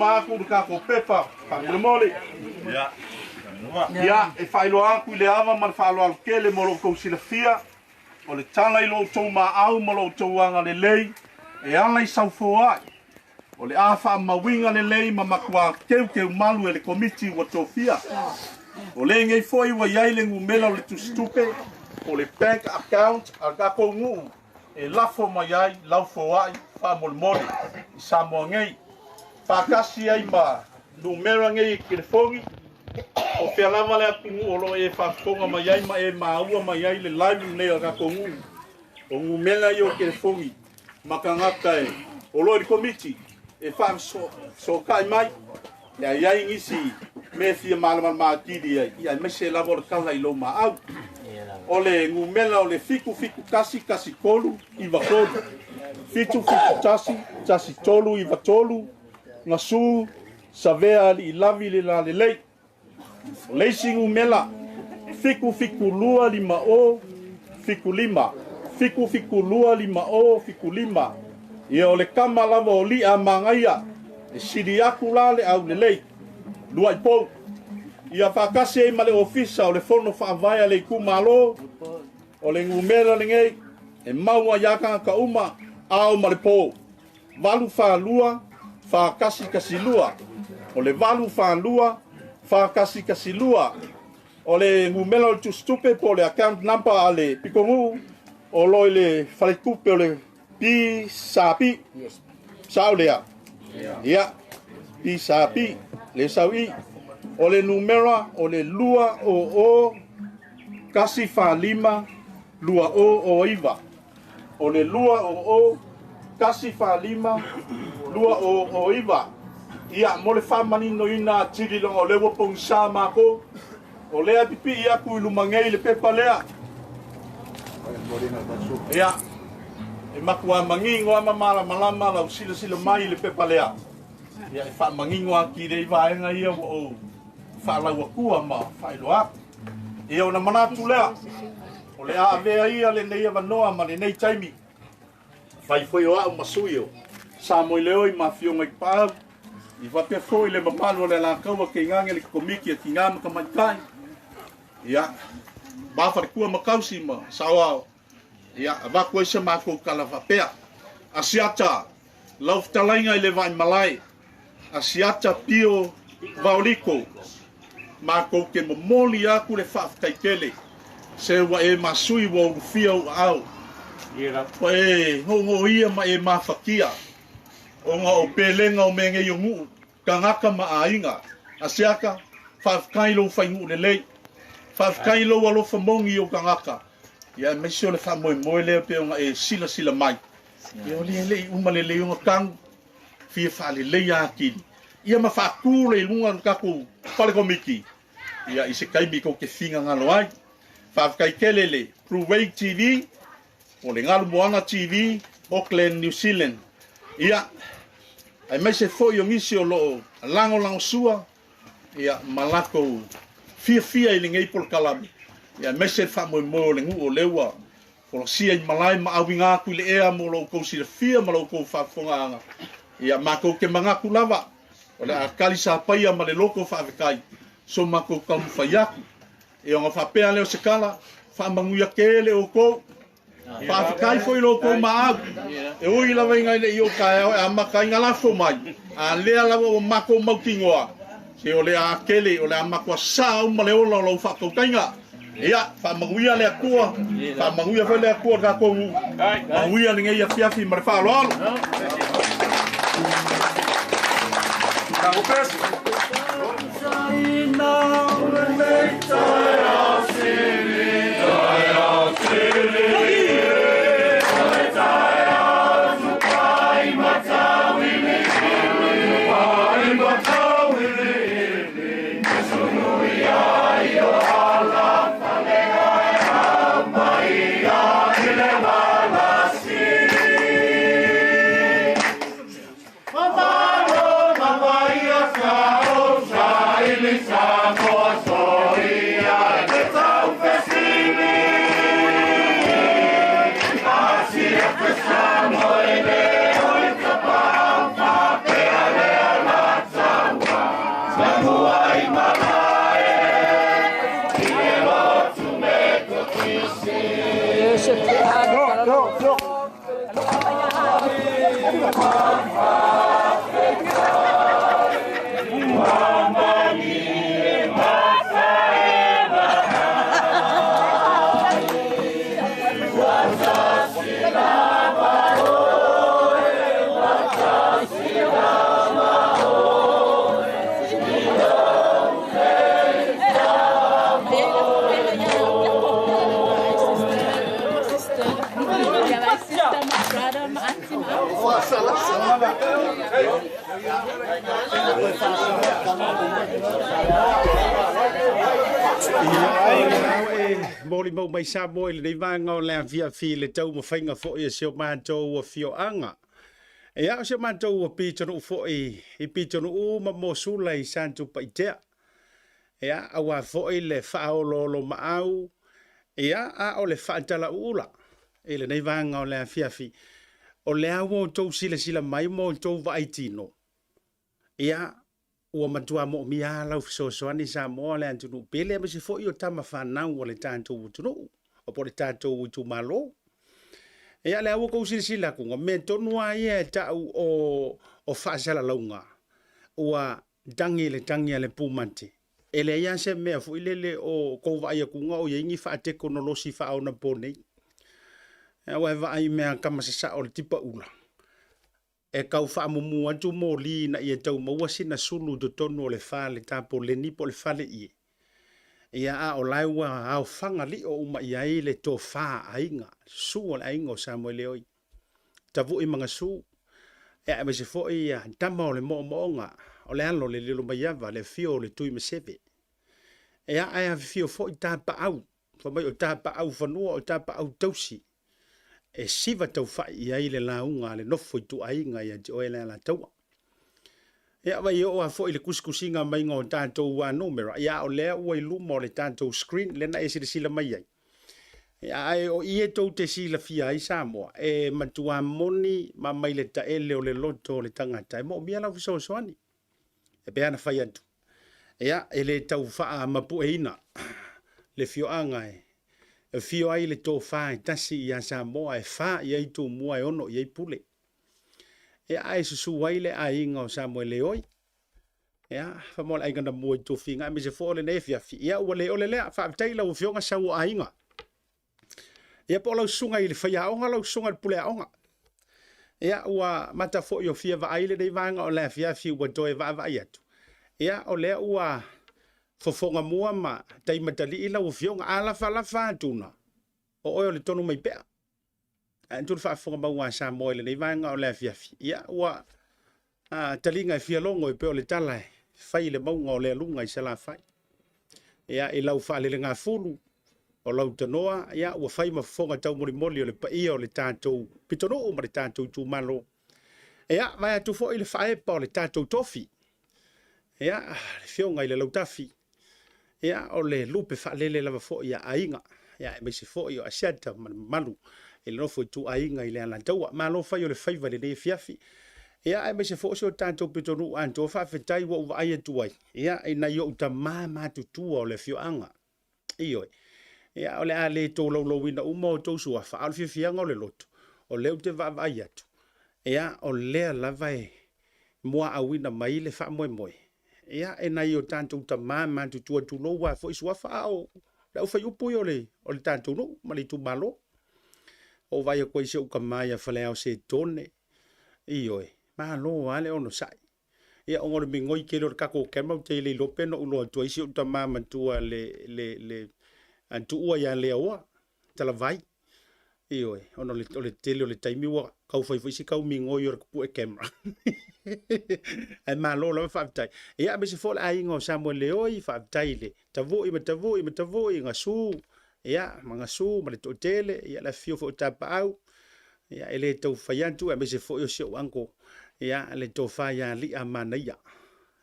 D: uma aku le tatou pepa faamolemole. Ia, e faailoa atu i le ava ma le faaaloalo tele mo lo outou silafia, o le tala i lo outou maau ma lo outou agalelei e ala i saufoa'i, o le a faamauina lelei ma matuā teuteumalu e le Komiti ua tofia. O lenei foi ua i ai le numera o le tusitupe po o le bank account a le tatou nuu e lafo mai ai lau foai faamolemole i Samoa nei, faatasi ai ma numera nei e telefoni. O fea lava le atunuu o lo o e faafofoga mai ai ma e maua mai ai le live lenei a le tatou nuu, o numera ia o telefoni ma tagata e o lo o i le Komiti e faafesootai mai pe a i ai nisi mea e fia malamalama atili ai, ia aemaise lava o le tala i lou maau. O le numera o le 771 13 93, 771 13 93, Gasu Savea Aliilavi le Lalelei. O le isi numera, 772 50 75, 772 50 75. Ia o le tama lava o Li'a Magaia e sili atu la le aulelei lua'i pou. Ia faatasi ai ma le Ofisa o le Fono Faavae a le Itumalo, o le numera lenei e maua iā tagata uma ao ma le po, 842 4112. O le 842 4112. O le numera o le tusitupe po o le account number a le pitonuu o lo i le faletupe o le PSAP. Sao lea? Ia, PSAP, le sau i. O le numera o le 200 145 209. O le 200 145 209. Ia, mo le faamaninoina atili leaga o lea ua pogisa matou, o lea e pipii atu i luma nei le pepa lea. Ia, e matua manino lava ma malamalama lau silasila mai i le pepa lea. Ia, e faamanino atili ai vaega ia ua ou faalauatua ma faailoa atu. Ia, ona manatu lea, o le a avea ia lenei avanoa ma lenei taimi, fai foi o au ma sui o Samoeleoi ma Afioga i Tapaau, i faapea foi le mamalu o le Alataua Keinage le Komiti a Tina ma Tamaitai, ia, ma Faletua ma Tausi ma Saoao, ia, avatu ai se matou tala faapea. Asiata, lau fetalaiga i le Vaimalae, Asiata Pio Vaoliko, matou te momoli atu le faafetai tele, se ua e masui ua ulufia ou aao, ua e googooia ma e mafatia, ona o pelega o mea nei o nuu, tagata ma aiga. Asiata, faafetai i lou fainuu lelei, faafetai i lou alofa moni i ou tagata, ia aemaise o le faamoemoe lea pei ona e silasila mai, ia o lea e le i uma lelei ona tanu, fia faaleleia atili, ia ma faatu le i luga o le tatou fale komiti, ia i se taimi tou te finagalo ai. Faafetai tele le Blue Wave TV, o le Galu Moana TV, Auckland, New Zealand. Ia, aemaise foi o nisi o lo o lagolagosua ia, ma latou fiafia i lenei polokalame, ia, aemaise le faamoemoe o le nuu o lea ua folasia i malae ma auiga atu i le ea mo lo outou silafia ma lo outou faafofogaaga. Ia, matou te manatu lava, o le a tali sapaia ma le loto faafetai, so matou taumafai atu. Ia ona faapea lea o se tala, faamanuia tele outou. Faafetai foi i lo outou maau. E ui lava ina e le i oo taeao e amata ai na lafo mai, a lea lava ua matou mautinoa, se o le a tele, o le a matua sa uma le ola o lau faatautaiga. Ia, faamanuia le Atua, faamanuia foi le Atua i le tatou nuu. Manuia lenei afiafi ma le faaaloalo.
A: E molimau mai Samoa i lenei vaega o le afiafi i le taumafaiga foi a si o matou afioaga. Ia, o si o matou pitonuu foi i Pitonuu ma Mosula i Satupaitea. Ia, aua foi le faaoloolomaau, ia, a o le faatalauula i lenei vaega o le afiafi. O lea ua outou silasila mai ma outou vaai tino, ia, ua matua moomia lava lau fesoasoani Samoa le atunuu pele aemaise foi o tama fanau a le tatou atunuu po o le tatou itumalo. Ia, lea ua outou silasila atu, o mea tonu lava ia e tau o faasalalauga, ua tagi le tagi a le pumate. E leai lava se mea foi lele o tou vaai atuga o i ai ni faatekonolosi faaonaponei. Aua e vaai i mea kama sasao o le tipa ula, e tau faamumu atu moli ina ia tau maua sina sulu i totonu o le fale tapoleni po o le fale ie. Ia, a o la e ua aofaga lio uma i ai le tofa a aiga, susu o le aiga o Samoeleoi, Tavui ma Gasu, ia aemaise foi ia tama o le moomooga, o le alo o le Lilomaiava, le afio o le Tuimaseve. Ia, ae afifio foi tapaau, fai mai o tapaau fanua, o tapaau tausi, e siva taufai i ai le lauga a le nofo ituaiga ia te oe le Alataua. Ia, vai oo lava foi i le tusitusiga maiga o tatou numera, ia a o lea ua i luma o le tatou screen lea na e silasila mai ai. Ia, ae o i e tou te silafia ai Samoa, e matua moni ma mai le taele o le loto o le tagata e moomia lau fesoasoani. E pei ona fai atu, ia, e le tau faamapueina le afioaga e afio ai le tofa e tasi ia Samoa e fa i ai Tumua e ono i ai Pule. Ia, ae susu ai le aiga o Samoeleoi. Ia, faamoa le aiga na mua i tofiga, aemaise foi o lenei afiafi. Ia, ua le ole lea. Faafetai i lau Afioga sau o aiga. Ia po o lau susuga i le faiaoga, lau susuga i le puleaoga. Ia ua mata foi o fia vaai lenei vaega o le afiafi ua toe vaavaai atu. Ia o lea ua fofoga mua ma taimatalii lau afioga. A lafalafa atuna, o oe o le tonu mai pea. Ae atu le faafofoga mau a Samoa i lenei vaega o le afiafi. Ia ua taliga e fia logo e pei o le tala e fai i le mauga o Lealuga i Salafai. Ia, i lau faalelegafulu o lau tanoa, ia, ua fai ma fofoga taumolimoli o le paia o le tatou pitonuu ma le tatou itumalo. Ia, vae atu foi le faaepa o le tatou tofi. Ia, le afioga i le Lautafi, ia, o le lupe faalele lava foi a aiga, ia, aemaise foi o Asiata ma le mamalu i le nofo ituaiga i le Alataua. Malo fai o le faiva i lenei afiafi. Ia, aemaise foi o si o tatou pitonuu atoa, faafetai ua ou vaai atu ai, ia, i nai ou tama matutua o le afioaga. Ioe. Ia, o le a le tolaulauina uma outou suafa, a o le fiafiaga o le loto, o lea ou te vaavaai atu, ia, o lea lava e muaauina mai le faamoemoe, ia, e nai o tatou tama matutua, tulou lava foi suafa, a o le aufaiupu ia o le, o le tatou nuu ma le itumalo. Ua ou vaai atu ai i si ou tama ia Faleao Setone, ioe, malo lava le onosai. Ia, ona o le migoi tele o le tatou camera ou te le iloa pe na ou iloa atu ai si ou tama matua le, le, le tuua ia Leaoa, Talavai. Ioe, ona o le, o le tele o le taimi ua tau fai foi si tau migoi o le pue camera. Ae malo lava faafetai. Ia, aemaise foi o le aiga o Samuel Leoi, faafetai i le Tavui ma Tavui ma Tavui, Gasu, ia, ma Gasu ma le toatele, ia, le afifio foi o Tapaau, ia, e le tau fai atu, aemaise foi o si ou uncle, ia, le tofa ia Li'a Manaia,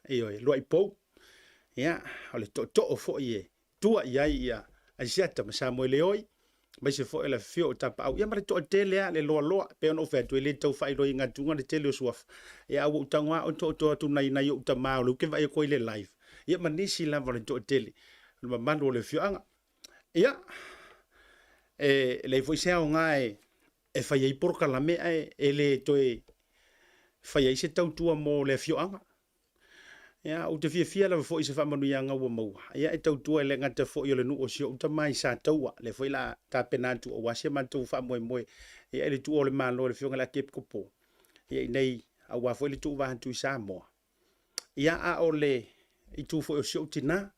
A: ioe, Luaipou, ia, o le tootoo foi e tua i ai ia Asiata ma Samuel Leoi, Aemaise foi o le afifio o Tapaau, ia ma le toatele lava, le loaloa, e pei ona ou fai atu, e le tau faailoaina atuga le tele o suafa. Ia ae ua ou tago lava oto atu nai nai ou tama o lea ou te vaai atu ai i le live, ia ma nisi lava o le toatele, o le mamalu o le afioaga. Ia, e leai foi se aoga e e fai ai polokalame ae e le toe fai ai se tautua mo le afioaga. Ia, ou te fiafia lava foi i se faamanuiaga ua maua, ia e tautua e le gata foi o le nuu o si ou tama i Sataua, lea foi la tapena atu aua si a matou faamoemoe ia i le tuua o le Malo e le Afioga i le Akiepikopo, ia inei aua foi le tuuvaa atu i Samoa. Ia, a o le itu foi o si ou tina,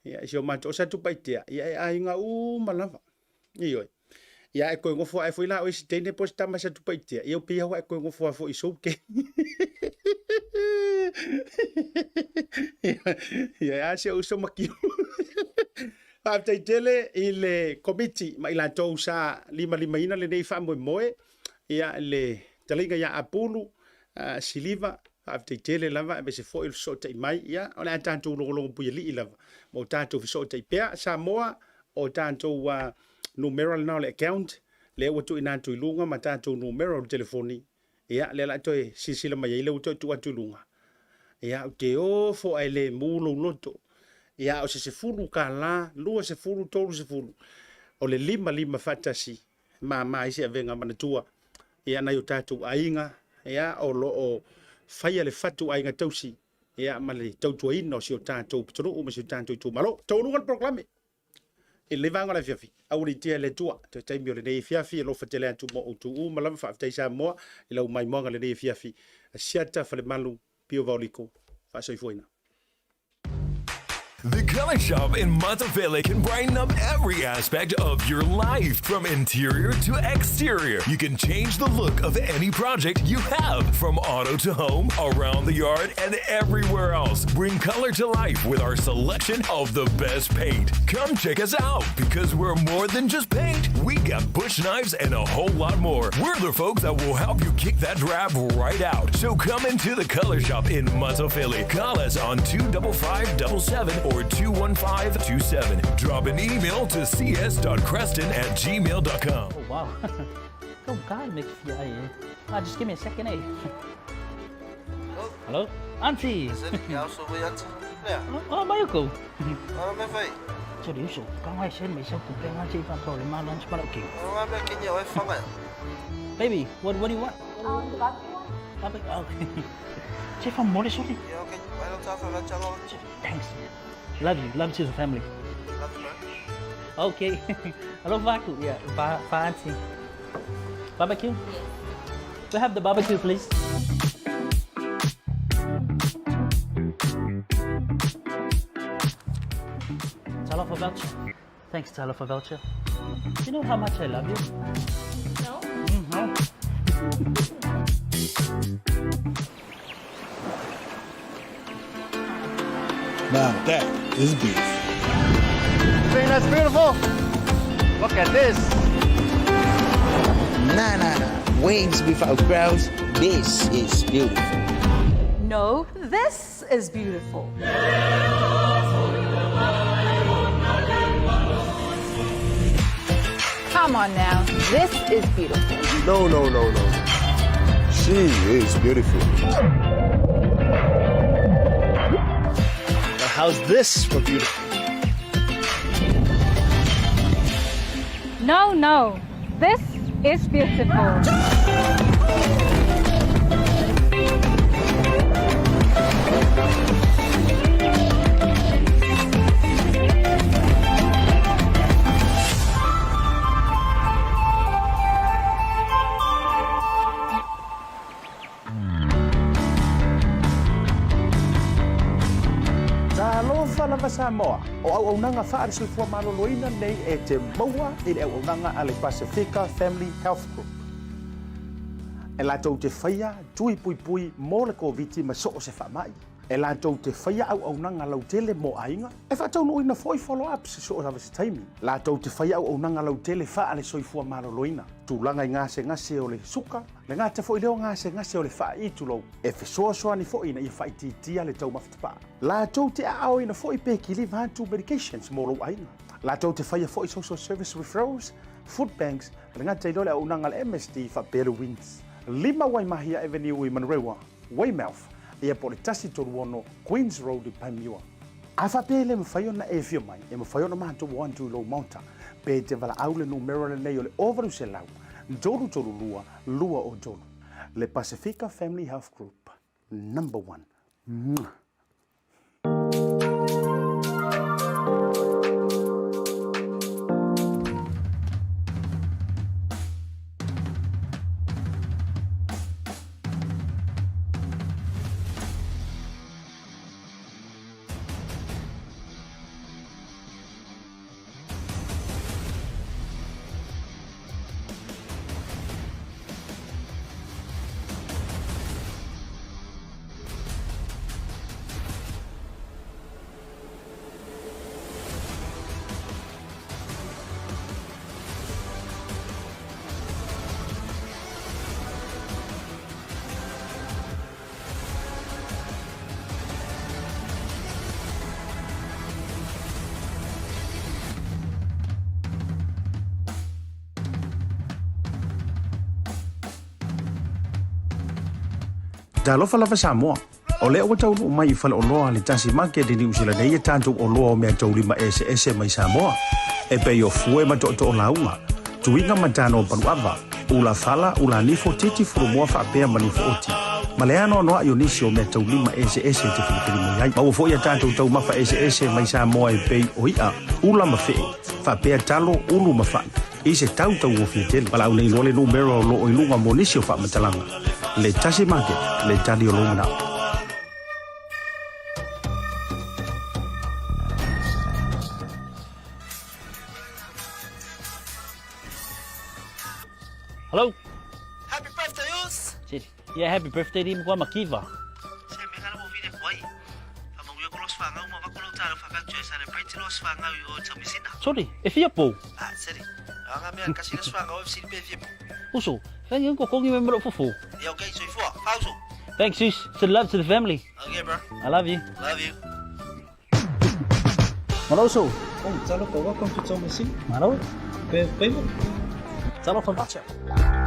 A: ia, i si o matou, o Satupaitea, ia e aiga uma lava. Ioe. Ia e toe nofo ae foi la o isi teine po o se tama Satupaitea, ia pei lava ua e toe nofo lava foi i sou teine. Ia, e a si ou uso Makiu. Faafetai tele i le Komiti ma i latou sa limalimaina lenei faamoemoe, ia le fetalaiga ia Apulu Siliva, faafetai tele lava aemaise foi o le fesootai mai, ia o le a tatou logologo puialii lava ma o tatou fesootai pea. Samoa, o tatou numera lena o le account lea ua tuuina atu i luga ma tatou numera o le telefoni, ia lea o le a toe silasila mai ai lea ua toe tuu atu i luga. Ia, ou te ofo ae le mu lou loto. Ia, o se $10, 20, 30, o le limalima faatasi mama ai se avega manatua ia nai o tatou aiga ia o lo o faia le fatu aiga tausi ia ma le tautuaina o si o tatou pitonuu ma si o tatou itumalo. Taualuga le polokalame i lenei vaega o le afiafi. Aua ne i tea e le Atua toe taimi o lenei afiafi, alofa tele atu mo outou uma lava. Faafetai Samoa i lau maimoaga i lenei afiafi. Asiata Falemalu, Pio Vaoliko, faasoifuaina.
I: The Color Shop in Matafele can brighten up every aspect of your life, from interior to exterior. You can change the look of any project you have, from auto to home, around the yard, and everywhere else. Bring color to life with our selection of the best paint. Come check us out because we're more than just paint. We got bush knives and a whole lot more. We're the folks that will help you kick that drab right out. So come into the Color Shop in Matafele. Call us on 25577 or 21527. Drop an email to cs.creston@gmail.com.
G: Oh, wow. Go God, make fia ai, eh. Ah, just give me a second, eh. Hello? Auntie! Oh, mai ko. 这里手刚开始没收股票，我这一份够了吗？乱七八糟给。Baby, what do you want?
J: The barbecue one.
G: Barbecue. Okay. 这份没得说的。Thanks. Love you. Love to the family. Okay. Hello, Vaku. Yeah, va, va auntie. Barbecue?
J: Yes.
G: We have the barbecue, please. Talofa voucher. Thanks, Talofa voucher. You know how much I love you?
J: No.
G: No.
K: Now that is beef.
L: Think that's beautiful? Look at this.
M: Nah, nah, nah. Waves without crowds. This is beautiful.
F: No, this is beautiful.
J: Come on now. This is beautiful.
K: No, no, no, no. She is beautiful.
L: Now how's this for beautiful?
J: No, no. This is beautiful.
A: Talofa lava Samoa, o auaunaga faale-soifua maloloina nei e te maua i le auaunaga a le Pasefika Family Health Group. E latou te faia tui puipui mo le Koviti ma so o se faamai. E latou te faia auaunaga lautele mo aiga, e faataunuuina foi follow-ups i so o lava se taimi. Latou te faia auaunaga lautele faale-soifua maloloina, tulaga i gasegase o le suka, le gata foi lea o gasegase o le faai'i tulou, e fesoasoani foi ina ia faaitiitia le taumafa tapaa. Latou te aaoina foi pe kiliva atu medications mo lou aiga. Latou te faia foi social service referrals, food banks, e le gata i loa le auaunaga a le MSD faapea le WINZ. 5 Waimahia Avenue i Manurewa, Weymouth, ia po o le 136 Queens Road i Panmure. A faapea e le mafai ona e afio mai, e mafai ona matou o atu i lou maota, pe e te valaau le numera lenei o le 0800 332 203. Le Pasifika Family Health Group, number one. Mwah! Talofa lava Samoa. O lea ua taunuu mai i faleoloa le Tasi Market i Niu Sila nei e tatou oloa o meataulima eseese mai Samoa, e pei o fue ma tootoo lauga, tuiga ma tano o paluava, ula fala, ula nifo, titi fulumoa faapea ma nifo oti, ma le anoanoai o nisi o meataulima eseese e te filifili mai ai. Maua foi a tatou taumafa eseese mai Samoa e pei o i'a, ula ma fe'e, faapea talo, ulu ma fa'i, i se tau tauofie tele. Valaau nei loa le numera o loo i luga mo nisi o faamatalaga. Le Tasi Market, le tali o lou manao.
G: Hello.
H: Happy birthday, Us!
G: Yeah, happy birthday di mkwa makiva.
H: Se me kana mo vile kwai. Fa mo yo los fanga uma va kolo talo fa fa tue celebrate los fanga yo tamisina.
G: Sorry, e fia pou.
H: Ah, seri. Anga me kasi los fanga o fsi pe fia pou.
G: Uso, thank you ko kongi me mro fufu.
H: Yeah, okay, so ifua. Pauso.
G: Thanks, sis. Send love to the family.
H: Okay, bro.
G: I love you.
H: Love you.
G: Malo uso.
E: Oh, talofa, welcome to Tomasina.
G: Malo.
E: Pe, pe,
G: Talofa.
E: Ciao.